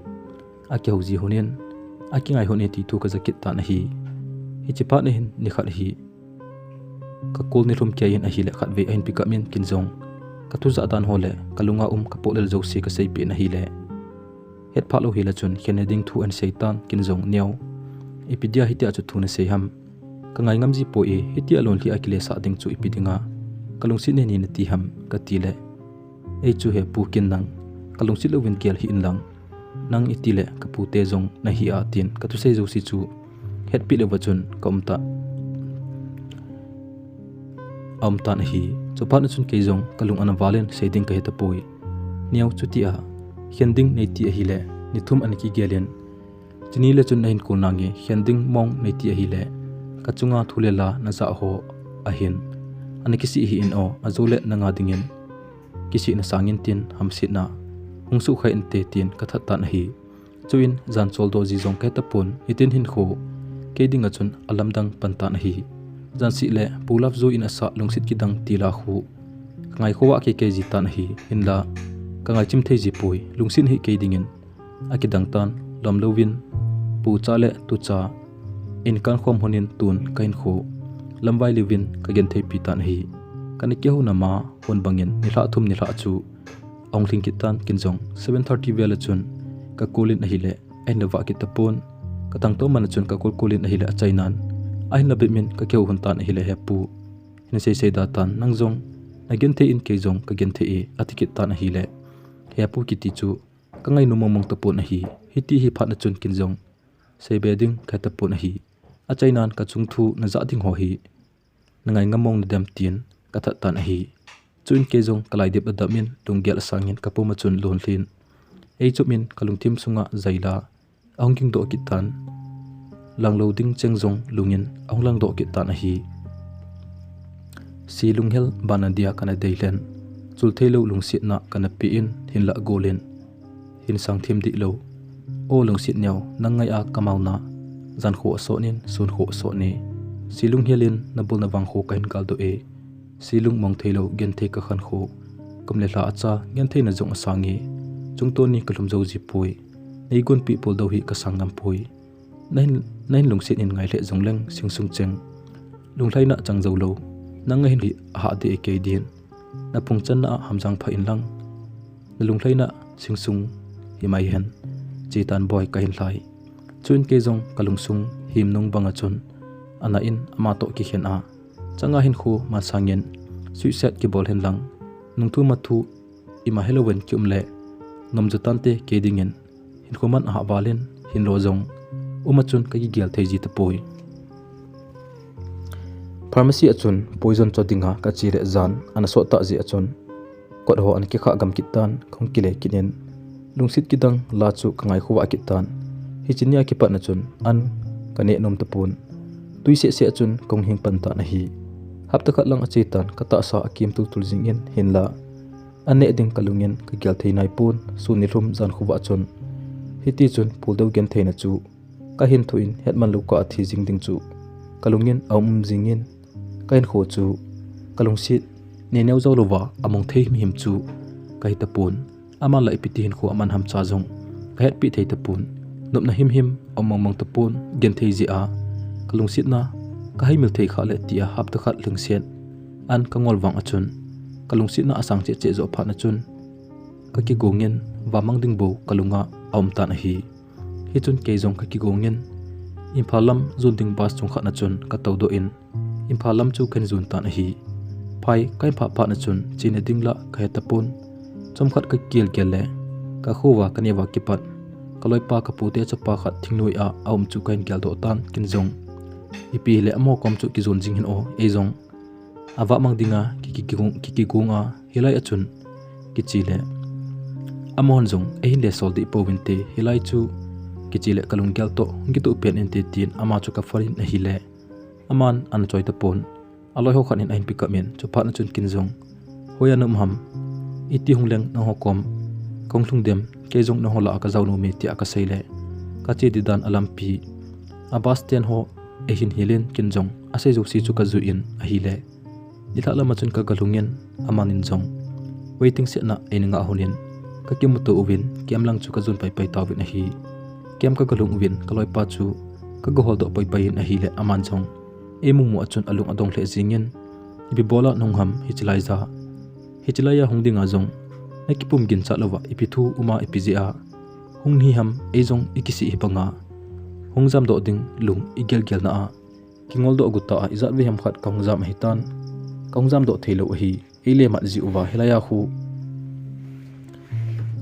akihou ji hon in, akingai hon e ti thu kaja kit tan ahi. Hiche phat na hin nikhat hi ka call nilhum kei in ahile, khatvei ahin pick up in, kin jong kathu jah dan ho le kalunga um kapohlel jouse kaseipeh in ahile, hetphah lou hila chun khenna ding thu ahin sei tan, kin jong, Neo, ipi dia hitia chu thu nasei ham? Kangai ngam ji poi e, hitia lonlhi a kilesah ding chu ipi dinga kalungset nahi nati ham, kati le, ei chu he pu, kin nang kalungset louvin gel hih in lang, nang itile kapute jong nahi a, tin kathusei jouse chu hetpeh louva chun kaum ta, aum tan ahi. Chuphat na chun kei jong kalung ana val in sei ding kahe tapoi. Neo, chutia khen ding neiti ahile, ni thum ana kigel in, chuni le chun nahin kol nange, khen ding mong neiti ahile, kachunga thu le la najah ho ahin ana kisih hih in o, ajole nanga dingin kisihna sangin, tin hamsetna hung suhkhai inte, tin kathat tan ahi. Chuin jan choldo ji jong kahe tapon, hitin hinkho kei dinga chun alamdang pan tan ahi. Jan seh le pu Lovejoy in asah Lungset Kidang ti la khu kangaikhoa keikei ji tan ahi. Hinla kangai chim thei ji poi, lungset hi kei dingin akidang tan, lom louvin pucha le tucha in kankhom hon in tun kahinkho lamvai louvin kagentheipi tan ahi. Kana kihouna ma hon bangin nilhah thum nilhah chu ahung lhing kit tan, kin jong seven thirty vel a chun ka call in ahile, ahin la vah kit tapon. Ka thangto man a chun ka call call in ahile, achainan ahin la bep in kakihou hon tan ahile, He pu, hin seisei da tan, nang jong nagenthei in kei jong kagenthei e, ati kit tan ahile, He pu kiti chu kangainu mongmong tapon ahi. Hiti hi phat na chun kin jong seibe ding kahe tapon ahi. Achainan kachung thu najah ding ho hi nangai ngam mong nadem, tin kathat tan ahi. Chuin kei jong kalaidip adap in lunggel asangin kapum a chun lonlhin eichop in kalungthim sunga jaila ahung gingdoh kit tan. Langlou ding cheng jong lungin ahung langdoh kit tan ahi. Se lunghel bana dia kana deilhen, chul theilou lungsetna kana pe in, hinlah gol in hin sang them dihlou. O Lungset Neo, nang ngai a kamauna, jankho asot in, sunkho asot e. Se lunghel in nabul navang kho kahin galdoh e. Se lungmong theilou genthei kakhan kho, Kum le lha acha, gentheina jong asang e. Chungtoni kalhum jou ji poi. Nei gonpi pol dou hi kasang ngam poi. Nahin, nahin lungset in ngai lheh jong leng sing sung cheng. Lunglhaina chang jou lou. Nang ahin hi ahah deh e kei din. Na phung channa a hamjang pha in lang. Na lunglhaina sing sung hi mai hen. Chetan boi kahin lhai. Chuin kei jong kalungsung him nung banga chun. Ana in ama toh kikhen a. Changa hinkho mansangin suicide kibol hen lang. Nungthu mathu ima helouvin kium le. Nom jo tante kei dingin. Hinkho man ahah valin hinlo jong. Uma chun kakigel thei ji tapoi. Pharmacy a chun poison cho dinga kache le jan ana sot tah jeh a chun. Kot ho ana kikhah gam kit tan, kahung kile kit in. Lungset kidang la chu kangai khovah kit tan. Hiche nia kipatna chun an kaneh nom tapon. Tui seh seh a chun kahung hing pan tan ahi. Hapta khat lang ache tan katahsa akim tul tul jingin hinla. Aneh ding kalungin kagel thei nai pon, sun nilhum jan khovah chun. Hiti chun pul deu gentheina chu. Kahin thoh in hetman lou kah a thi jing ding chu. Kalungin aum um jingin. Kahin kho chu. Kalungset. Neneo jou louva among thei him him chu. Kahi tapon. Aman la ipi ti hinkho aman ham cha jong. Kahetpi thei tapon. Nopna him him aum mong mong tapon. Genthei jeh a. Kalungsetna. Kahaimil thei kha le tia hapta khat lungset. An kangol vang a chun. Kalungsetna asang cheh cheh jo phat na chun. Kakigongin. Vamang ding bou kalunga aum tan ahi. Hichun kei jong kakigongin. Imphal lam jon ding bus chung khat na chun katou doh in. Imphal lam chu kahin jon tan ahi. Phai kahin phah phat na chun chena ding la kahe tapon. Chomkhat kagel gel le. Kakhovah kaneh uva kipat. Kaloipa kapu te chapa khat thingnoi a aum chu kahin gel doh tan kin jong. Ipi hile amaho kom chu kijon jing hih in o ei jong. Avah mang dinga kiki, kiki, kikigong a hilai a chun kiche le. Amahon jong eihin le sol dih pouvin te hilai chu kiche le kalunggel toh hung kitoh pen inte tin ama chu kaphone in ahile. Aman ana choi tapon. Aloi ho khat in ahin pick up in chuphat na chun kin jong. Hoiya na um ham. Iti hung leng nangho kom. Kahung lhung dem kei jong nangho lah a kajao nom e tia kasei le. Kache ding dan alampi. A bus stand ho eihin hilin kin jong asei jouse chu kajui in ahile. Nilhah lama chun kagalhungin, amanin jong. Waiting shed na eina ngah honin, kakimuto uvin, camp lang chu kajon paipai tauvin ahi. Camp kagalhung uvin, kaloipa chu, kagahol doh paipai in ahile, aman jong. Eimumu a chun alung adong lheh jingin, ipi bola nahung ham, hiche laiya. Hiche laiya hung dinga jong, nakipum ginchat louva, ipi thu uma ipi jeh a. Hung hi ham, ei jong ikisih hi banga. Hung jamdoh ding lung igel gel na a. Kingol doh gu ta a ijat vei ham khat kahung jam ahitan. Kahung jamdoh thei lou ahi. Eile mat ji uva hilaiya khu.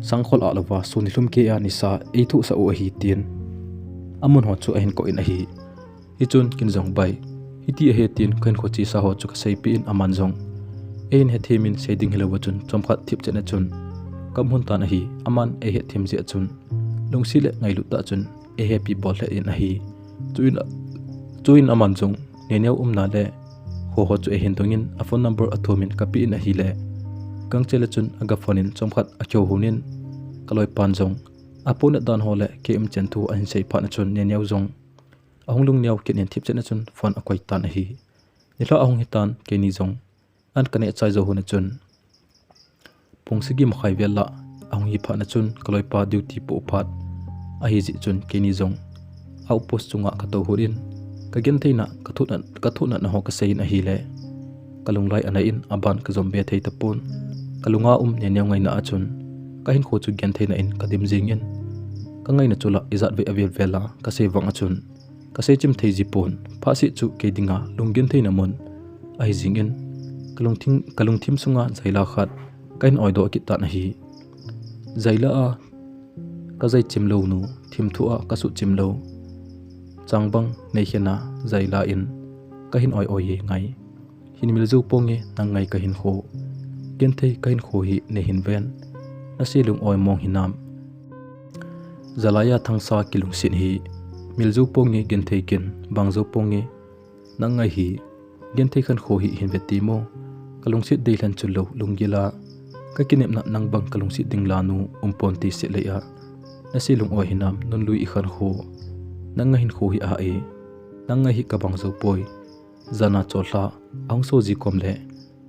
Sangkhol a louva sun nilhum kei a nisa eithohsah u ahi tin. Amun ho chu ahin kou in ahi. Hichun kin jong bai. Hiti ahi tin kahin kho chesa ho chu kaseipeh in aman jong. Eihin hethem in sei ding hilouva chun chomkhat thipchet na chun. Kaum hun tan ahi aman eihethem jeh a chun. Lungset le ngailut tah chun. Eihepi bol lheh in ahi. Chuin, chuin aman jong, Neneo umna le, ho ho chu eihin dongin, a phone number athum in kapeh in ahile. Kangchel a chun aga phone in chomkhat akihou honin, kaloipan jong, apohnat dan ho le, kei umchan thu ahin sei phat na chun Neneo jong, ahung lungneo kit in thipchet na chun phone akoi tan ahi. Nilhah ahung hitan, keini jong, an kaneh chai jou hon a chun. Pung sagi makhai vel lah, ahung hi phat na chun, kaloipa duty poh phat. Ahi jeh chun, keini jong. Outpost chunga katou hon in. Kagenthei na, kathoh na, kathoh na na ho kasei in ahile. Kalunglai anai in, aban kajom be thei tapon. Kalunga um Neneo ngaina a chun. Kahin kho chu genthei na in, kadim jingin. Kangaina chu la, ijat vei avel vel a, kasei vang a chun. Kasei chim thei ji pon, phasi chu kei dinga lunggenthei na mun. Ahi jingin, kalungthim, kalungthim sunga jaila khat, kahin oidoh kit tan ahi. Jaila a, kajai chim lou nu, thimthu a kasuh chim lou. Changbang nei khena, jaila in, kahin oi oi e ngai. Hin mil jou ponge nang ngai kahin kho. Genthei kahin kho hi nei hin ven. Nase lung oi mong hinam. Jalaiya thangsa kilungset hi. Mil jou ponge genthei kin bang jou ponge. Nang ngai hi. Genthei kahin kho hi hin ve ti mo. Kalungset dei lhan chu lou lunggil a. Kakinepna nang bang kalungset ding la nu um pon ti se lei a. Nase lung oi hinam nun lui i kahin kho. Nang ngai hin kho hi a e. Nang ngai hi kabang jou poi. Jana cholha, ahung so ji kom le,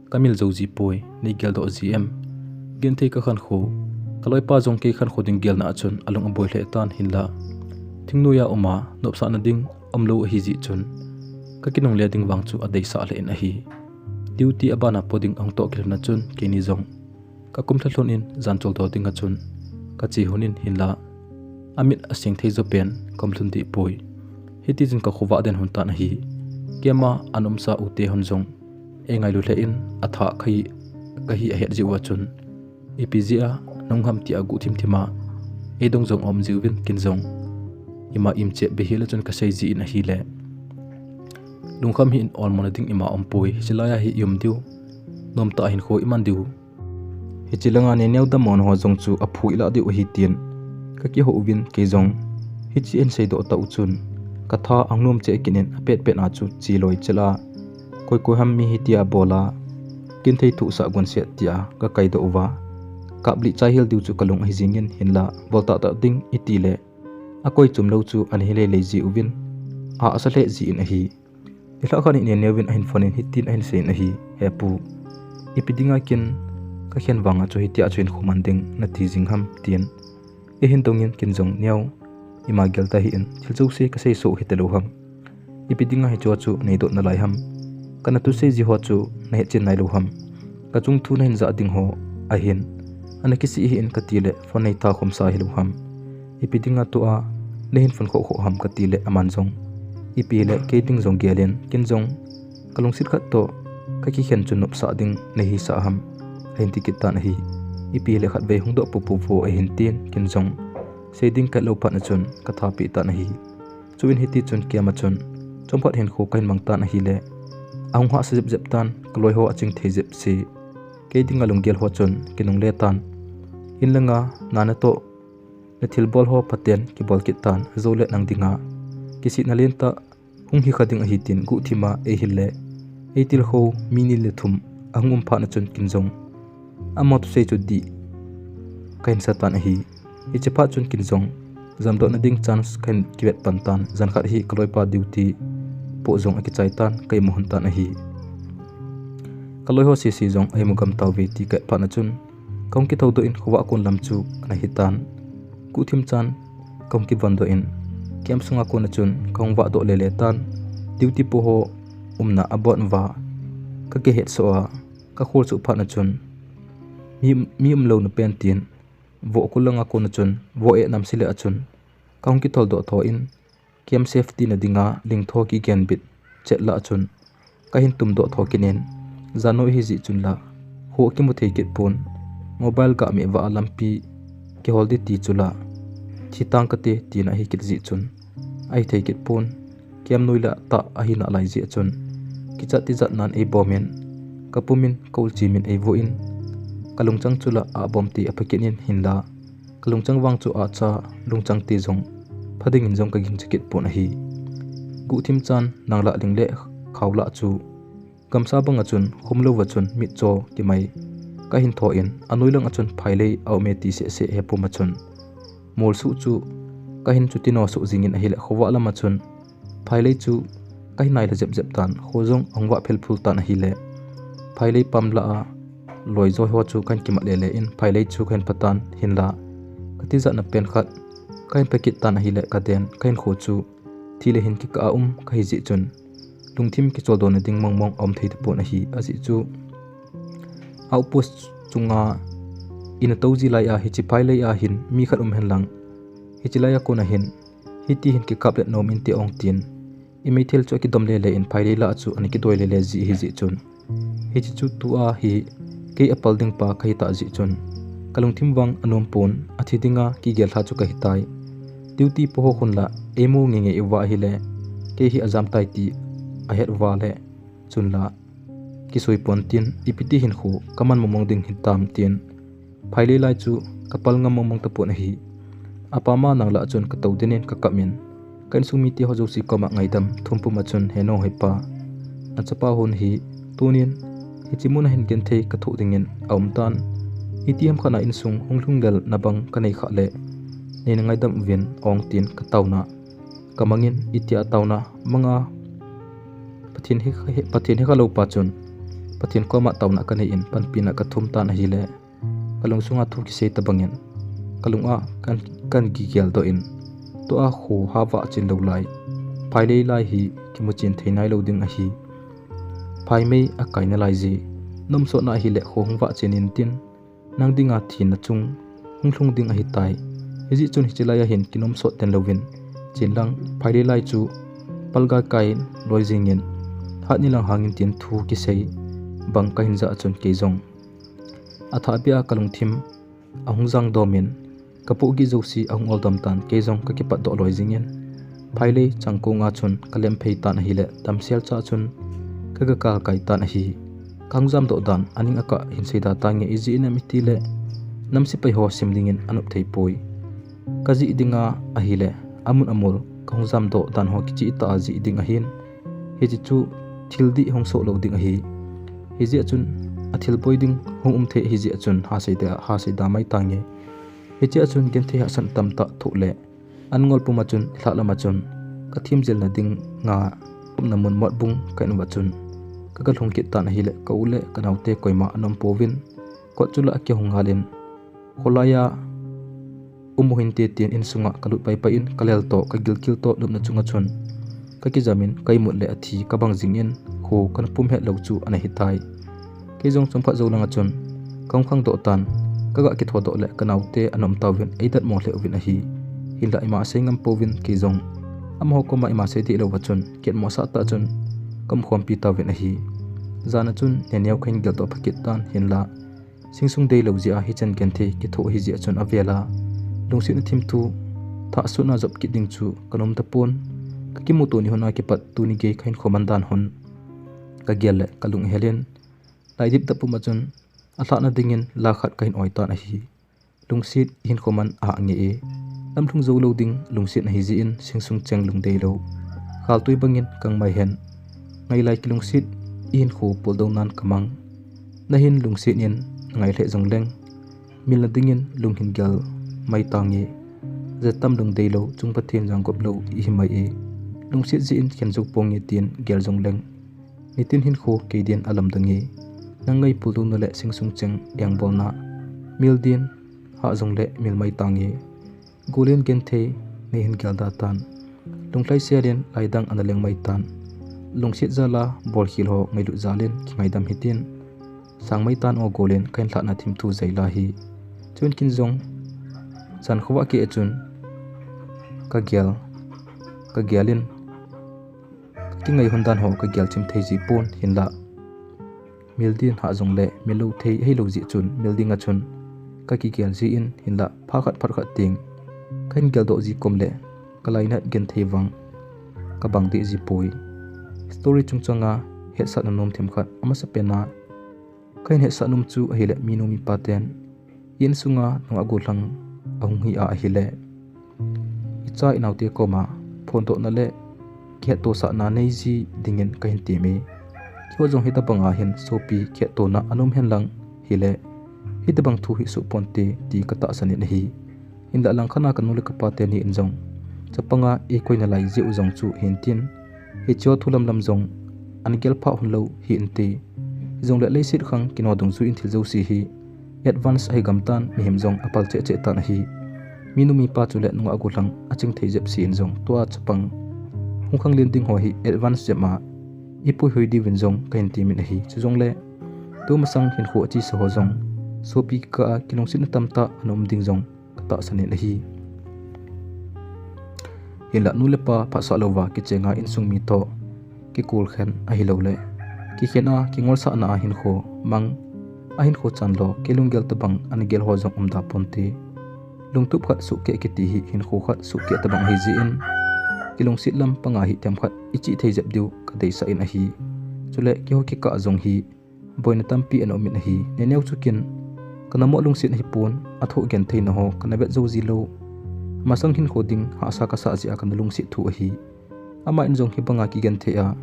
kamil jou ji poi, nei geldoh ji em. Genthei ka khankho, ka loipa jong kei khankho ding gelna a chun alung aboi lheh tan hinla, thingnoiya uma nopsahna ding umlou ahi jeh chun, ka kinungle ding vang chu adeisah lheh in ahi. Duty abana po ding ahung toh kilhon a chun keini jong ka kum lha lhon in jan choldo ding a chun ka che lhon in hinla, amit aseng thei jo pen ka um lhon deh poi. Hiti chun ka khovah den lhon tan ahi. Keima ana umsa u te hon jong ei ngailu lheh in atha kahi, kahi ahet jeh uva chun, ipi jeh a nahung ham tia guhthim thim a eidong jong aum jiuvin ken jong ima imchep beh hel a chun ka sei jin ahile, lungkham hih in, olmona ding ima umpoi, hiche laiya hi i um diu, nomtah hinkho i man diu, hiche langa neineo dammo ho jong chu aphu i lah diu ahi tin ka kihou uvin kei jong hiche ahin seidoh tah u chun ka tha ahung nom cheh kit in apet pet a chu che loi chel a, koi koi ham mi hitia bol a, ken thei thuhsah gonset tia ka kaidoh uva, kap lih chai hel diu chu ka lung ahi jingin hinla, bol tahtah ding i tile akoi chom lou chu ana hi lei lei ji uvin, a asa lheh jin ahi. Nilhah khat hi neineo in ahin phone in hitin ahin sei in ahi, He pu, ipi dinga ken ka khen vanga chu hitia chu hinkho man ding nati jing ham, tin. Eihin dongin ken jong neo ima gel tahih in, thil jouse ka seisoh hita lou ham? Ipi dinga hicheho chu neidoh nalai ham? Kana thusei ji ho chu nahet chen nailou ham? Ka chungthu nahin jah ding ho ahin, ana kisih hih in katile phone neitha khomsa hilou ham? Ipi dinga tua nahin phone khoh khoh ham katile aman jong ipi hile kei ding jong gelin ken jong ka lungset khat toh ka kikhen chu nopsah ding nahisah ham, ahin ti kit tan ahi. Ipi hile khatvei hung doh popo vo, ahin tin ken jong sei ding kahet lou phat a chun ka thapeh tan ahi. Chuin hiti chun keima chun chomkhat hinkho kahin mang tan ahile, ahung hahsa jep jep tan, ka loiho aching thei jep se. Kei dinga lunggel ho chun kinungle tan, in langa na natoh na thilbol ho phaten kibol kit tan, ajoule nang dinga kisihna lentah hung hikha ding ahi tin guhthim a eihil le eitilkhou mi ni le thum ahung um phat a chun ken jong ama thusei chu dih kahin sa tan ahi. Hiche phat chun ken jong jamdohna ding chance kahin kivet pan tan, jan khat hi ka loipa duty poh jong akichai tan, ka imu lhon tan ahi. Ka loiho sese jong aimu gam tauve ti kahet phat a chun kahung kithoudoh in khovah kon lam chu ana hitan. Guhthim chan kahung kivondoh in camp sunga kona chun kahung vahdoh lele tan, duty po ho umna abon uva ka kihetsoh a, ka kholsuh phat a chun mi, mi umlouna pen tin vohkul langa kona chun voh eh namse le a chun kahung kitholdoh tho in, camp safety na dinga lingtho kigenbit chet lah a chun kahin tumdoh tho kit in, jan noi hijeh chun la kho kimu thei kit pon, mobile gah meh vah a lampi kihol ding ti chu la thi tang kate tina ahi kit jeh chun ahithei kit pon, camp noi lah tah ahi nalai jeh a chun kichat tijat nan eibom in, ka pum in ka ulchim in eivoh in, ka lungchang chu la abom te apha kit in hinla, ka lungchang vang chu acha lungchang te jong pha dingin jong ka gingcha kit pon ahi. Guhthim chan nang lah ling le khao lah chu gamsa banga chun khum louva chun mitcho kimai kahin tho in, anoi langa chun phailei aume ti seh seh, he pum a chun molsuh chu kahin chuti nosuh jingin ahile, khovah lama chun phailei chu kahin nailha jep jep tan, kho jong ahung vah phel phul tan ahile, phailei pam lah a loi joi ho chu kahin kimat lele in phailei chu kahin pha tan hinla, ka tijatna pen khat kahin pha kit tan ahile, ka den kahin kho chu thi le hin kikah a um kahi jeh chun lungthim kicholdo na ding mong mong aum thei tapon ahi, ajeh chu outpost chunga ina tou ji lai a hiche phailei a hin mi khat um henlang, hiche lai a kona hin hiti hin kikap let nom inte ong tin, i meithal chu akidom lele in phailei lah a chu ana kidoi lele ji ahi jeh chun, hiche chu tua hi kei apal ding pa kahi tah jeh chun ka lungthim vang anom pon, athi dinga kigel lha chu kahi tai. Duty po ho khun la eimu ngeingei uva ahile, kei hi ajam tai ti ahet uva le chun la kisui pon tin, ipi ti hinkho kaman mong mong ding hitam tin, phailei lai chu kapal ngam mong mong tapon ahi. Apam a nang lah a chun katou den in kakap in, ka insung mite ho jouse koma ngaidam thum pum a chun, He nong, hepa, nachapa hon hi tunin hiche muna hin genthei kathoh dingin aum tan, iti ham khat a insung hung lhung lelna bang kanei khah le neina ngaidam uvin ong tin kataona kamangin, itia taona manga Pathen he, he, Pathen hekha lou pa chun Pathen koma taona kanei in panpina kathum tan ahile, kalungsunga thu kisei tabangin, kalunga kan, kan gigel doh in, tua kho ha vah chen lou lai, phailei lai hi kimu chen thei nailou ding ahi. Phaimei akai nalai ji, nomsot na ahile kho hung vah chen intin, nang dinga thina chung hung lhung ding ahitai. Hijeh chun hiche lai ahin kinomsot ten louvin, chen lang phailei lai chu palga kai loi jingin, hat ni lang hangin tin thu kisei bang kahin jah a chun kei jong athah bia kalungthim ahung jang domin, kapoh gih jouse ahung ol dom tan, kei jong kakipat doh loi jingin, phailei changkong a chun kalem phei tan ahile, damsel cha chun kaga kal kai tan ahi. Kahung jam doh dan aning akah hin seida tange, ijeh inem itile, nam sepai ho sim dingin anop thei poi. Kajih dinga ahile, amun amol kahung jam doh dan ho kicheh tah a jih ding ahin, hiche chu thil dih hung soh lou ding ahi. Hijeh chun athil boi ding hung um thei hijeh chun ha seida, ha seida mai tange. Hiche a chun genthei hahsat tamtah thoh le, an ngol pum a chun, lhah lam a chun, kathim jilna dinga, khopna mun mot bung kahin uva chun, kaga lhung kit tan ahile, ka u le kanaote koima anom pouvin, kot chu la akihong ngalin, kholai a um u hinte tin insunga kalut paipai in, kalel toh, kagilkel toh lupna chunga chun kakijamin, ka imut le athi kabang jingin, kho kana pum het lou chu ana hitai. Kei jong chomkhat jou langa chun kahung khangdoh tan, kaga kithodoh le kanaote ana um tauvin, eidatmo lheh uvin ahi. Hinla ima asei ngam pouvin, kei jong amaho koma ima sei deh louva chun, kiatmo sah tah chun kaum khompi tauvin ahi. Jan a chun neneo kahin geltoh pha kit tan, hinla singsung deilou jeh a hichan genthei kithoh hijeh a chun avel a lungsetna thimthu thahsutna jop kit ding chu kanom tapon. Kakimuto ni hon a kipat tuni gei kahinkho man dan hon kagel le kalung ahelin, laidip dap pum a chun alhahna dingin la khat kahin oi tan ahi. Lungset hinkho man ahah ngei e. Lamlhung jou lou ding lungset ahijeh in, singsung cheng lungdeilou, khaltui bangin kangmai hen. Ngailai kilungset, ihinkho puldounan kamang. Nahin lungset in nangai lheh jongleng, milna dingin lung hin gel mai tange. Jatam lungdeilou chung Pathen jangop lou ihi mai e. Lungset jeh in khen jou ponge tin gel jongleng, nitin hinkho kei din alamdang e. Nang ngai puldouna le singsung cheng engbolna, mil din hah jongle mil mai tange. Golin genthei neihin gelda tan, lunglhai selin laidang ana leng mai tan. Lungset jal a bolkhel ho ngailut jalin kingaidam hitin, sang mai tan o golin kahin lhahna thimthu jaila hi. Chun kin jong jan khovah keh a chun kagel, kagelin, kakingai hon dan ho kagel chim thei ji pon, hinla mil din hah jongle mil lou thei ahilou jeh chun, mil ding a chun kakigel jin, hinla phat khat phat khat teng kahin geldoh ji kom le kalainat genthei vang kabang deh ji poi. Story chungchang a hetsahna nom themkhat, amasapen a kahin hetsah nom chu ahile, minu mipa ten insunga nungah gollhang ahung hi a ahile, icha inaote koma phondohna le kihettosahna neiji dingin kahin temme. Keiho jong hitabanga hin sopi kihettona anom henlang hile, hitobang thu hi soh ponte ti katahsan in ahi. Hinla langkhat a kanu le kapa teni in jong chapanga eikoi nalai jeh u jong chu hintin, hicheho thu lamlam jong ana gelphah hon lou hinte. Hijongle leiset khang kino dungjui in thil jouse hi advance ahi gamtan, mihem jong apal cheh cheh tan ahi. Minu mipa chule nungah gollhang aching thei jep se in jong tua chapang hung khanglen ding ho hi advance jep a ipui hoi diuvin jong kahin temin ahi. Chujongle tumasang hinkho achesa ho jong sopi kikah a kilungsetna tamtah ana um ding jong katahsan in ahi. Hinla nu le pa phatsah louva kichenga insung mi toh kikulkhen ahiloule kikhen a kingolsahna a hinkho mang, ahinkho chanlou kei lunggel tobang ana gel ho jong umda ponte. Lungtup khat sohkeh kiti hi hinkho khat sohkeh tobang ahijeh in, kilungset lam panga hi themkhat ichih thei jep diu kadeisah in ahi. Chule keiho kikah jong hi boina tampi ana umin ahi. Neneo chu kin, kanamoh lungset ahipon, athoh gentheina ho kana vet jou jilou. Masang hinkho ding hahsa kasah jeh a kana lungset thu ahi. Ama in jong hibanga kigenthei a,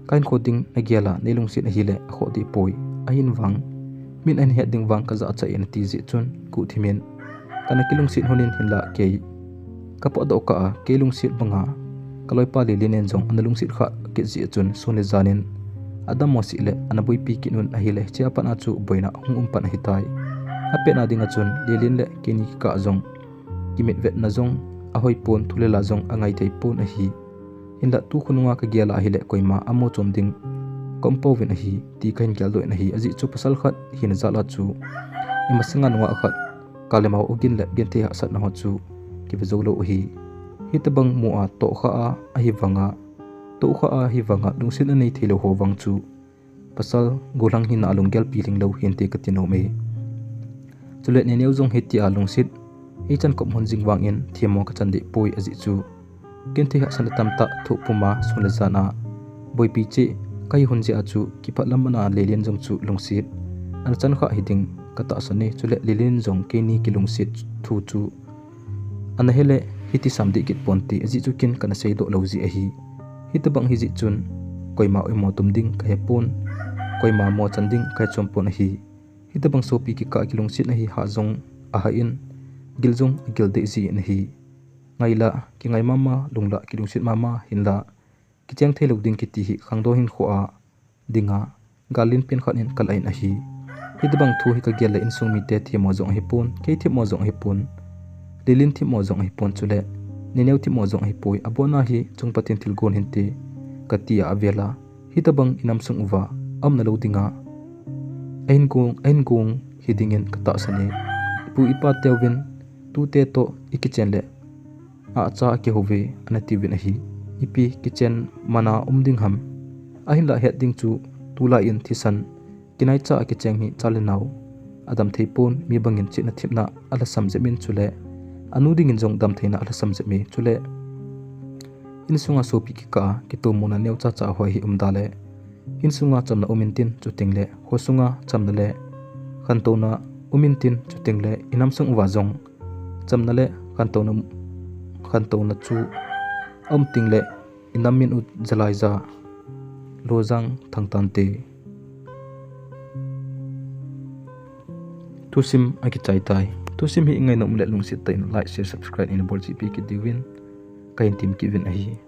kahinkho ding nagel a neilungset ahile akhoh dehpoi. Ahinvang, min ahin het ding vang kajahcha e nati jeh chun guhthimin kana kilungset hon in, hinla kei kapotdoh kah a kei lungset banga kaloipa Lelen in jong ana lungset khah kit jeh chun sun le jan in adammo seh le ana boipi kit un ahile, hichea pat a chu boina hung um pan ahitai. Apet na ding a chun Lilin le keini kikah jong kimitvetna jong ahoi pon, thu le la jong angai thei pon ahi. Hinlah tu khonunga kagel a ahile koima amo chom ding ka um pouvin ahi, ti kahin geldoh in ahi. Ajeh chu pasal khat hina jal a chu imasanga nungah khat kale mau ogin le genthei hahsatna ho chu kive jou lou ahi. Hitobang mu a tohkha a ahivanga, tohkha a ahivanga lungset anei thei lou ho vang chu pasal gollhang hina a lunggel piling lou hinte kati nom e. Chule Neneo jong hitia lungset eichan kop hon jing vangin themmo kachan deh poi ajeh chu genthei hahsatna tamtah thoh puma sun le jan a boipi cheh kahi hon jeh a chu kipah lam ana Lilin jong chu lungset ana chan kha hiding katahsan e. Chule Lilin jong keini kilungset thu chu ana hele hiti sam deh kit ponte, ajeh chu ken kana seidoh lou jeh ahi. Hitobang hijeh chun koima oimo tum ding kahe pon, koima mo chan ding kahe chom pon ahi. Hitobang sopi kikah kilungsetna hi hah jong ahah in, gil jong agil deh jin ahi. Ngaila kingai mama, lungla kilungset mama, hinla kicheng thei lou ding kiti hi khangdong hinkho a dinga gal lenpen khat in kalah in ahi. Hitobang thu hi kagel le insung mite themmo jong ahipon, kei themmo jong ahipon, Lilin themmo jong ahipon, chule Neneo themmo jong ahipoi. Abona hi chung Pathen thilgon hinte kati a avel a, hitobang inam sung uva aumna lou dinga ahin gong, ahin gong hidingin katahsan e. Ipu ipa teuvin tute toh ikichen le acha akihouve ana tiuvin ahi. Ipi kichen mana um ding ham? Ahinlah het ding chu tulai in thisan kinaicha a kicheng hi cha le nao adam thei pon, mi bangin chihna thepna alhasam jep in, chule anu dingin jong damtheina alhasam jep e. Chule insunga sopi kikah a kitomona neocha cha hoi hi umda le insunga chamna um intin, chuteng le khosunga chamna le khantouna um intin, chuteng le inam sung uva jong chamna le khantouna, khantouna chu aum teng le inam min u Jalaija Lojang Thangtante. Thusim akichai tai. Thusim hi ingai nom le lungset tah in like, share, subscribe ina bol chehpi kit diuvin kahin tem kit uvin ahi.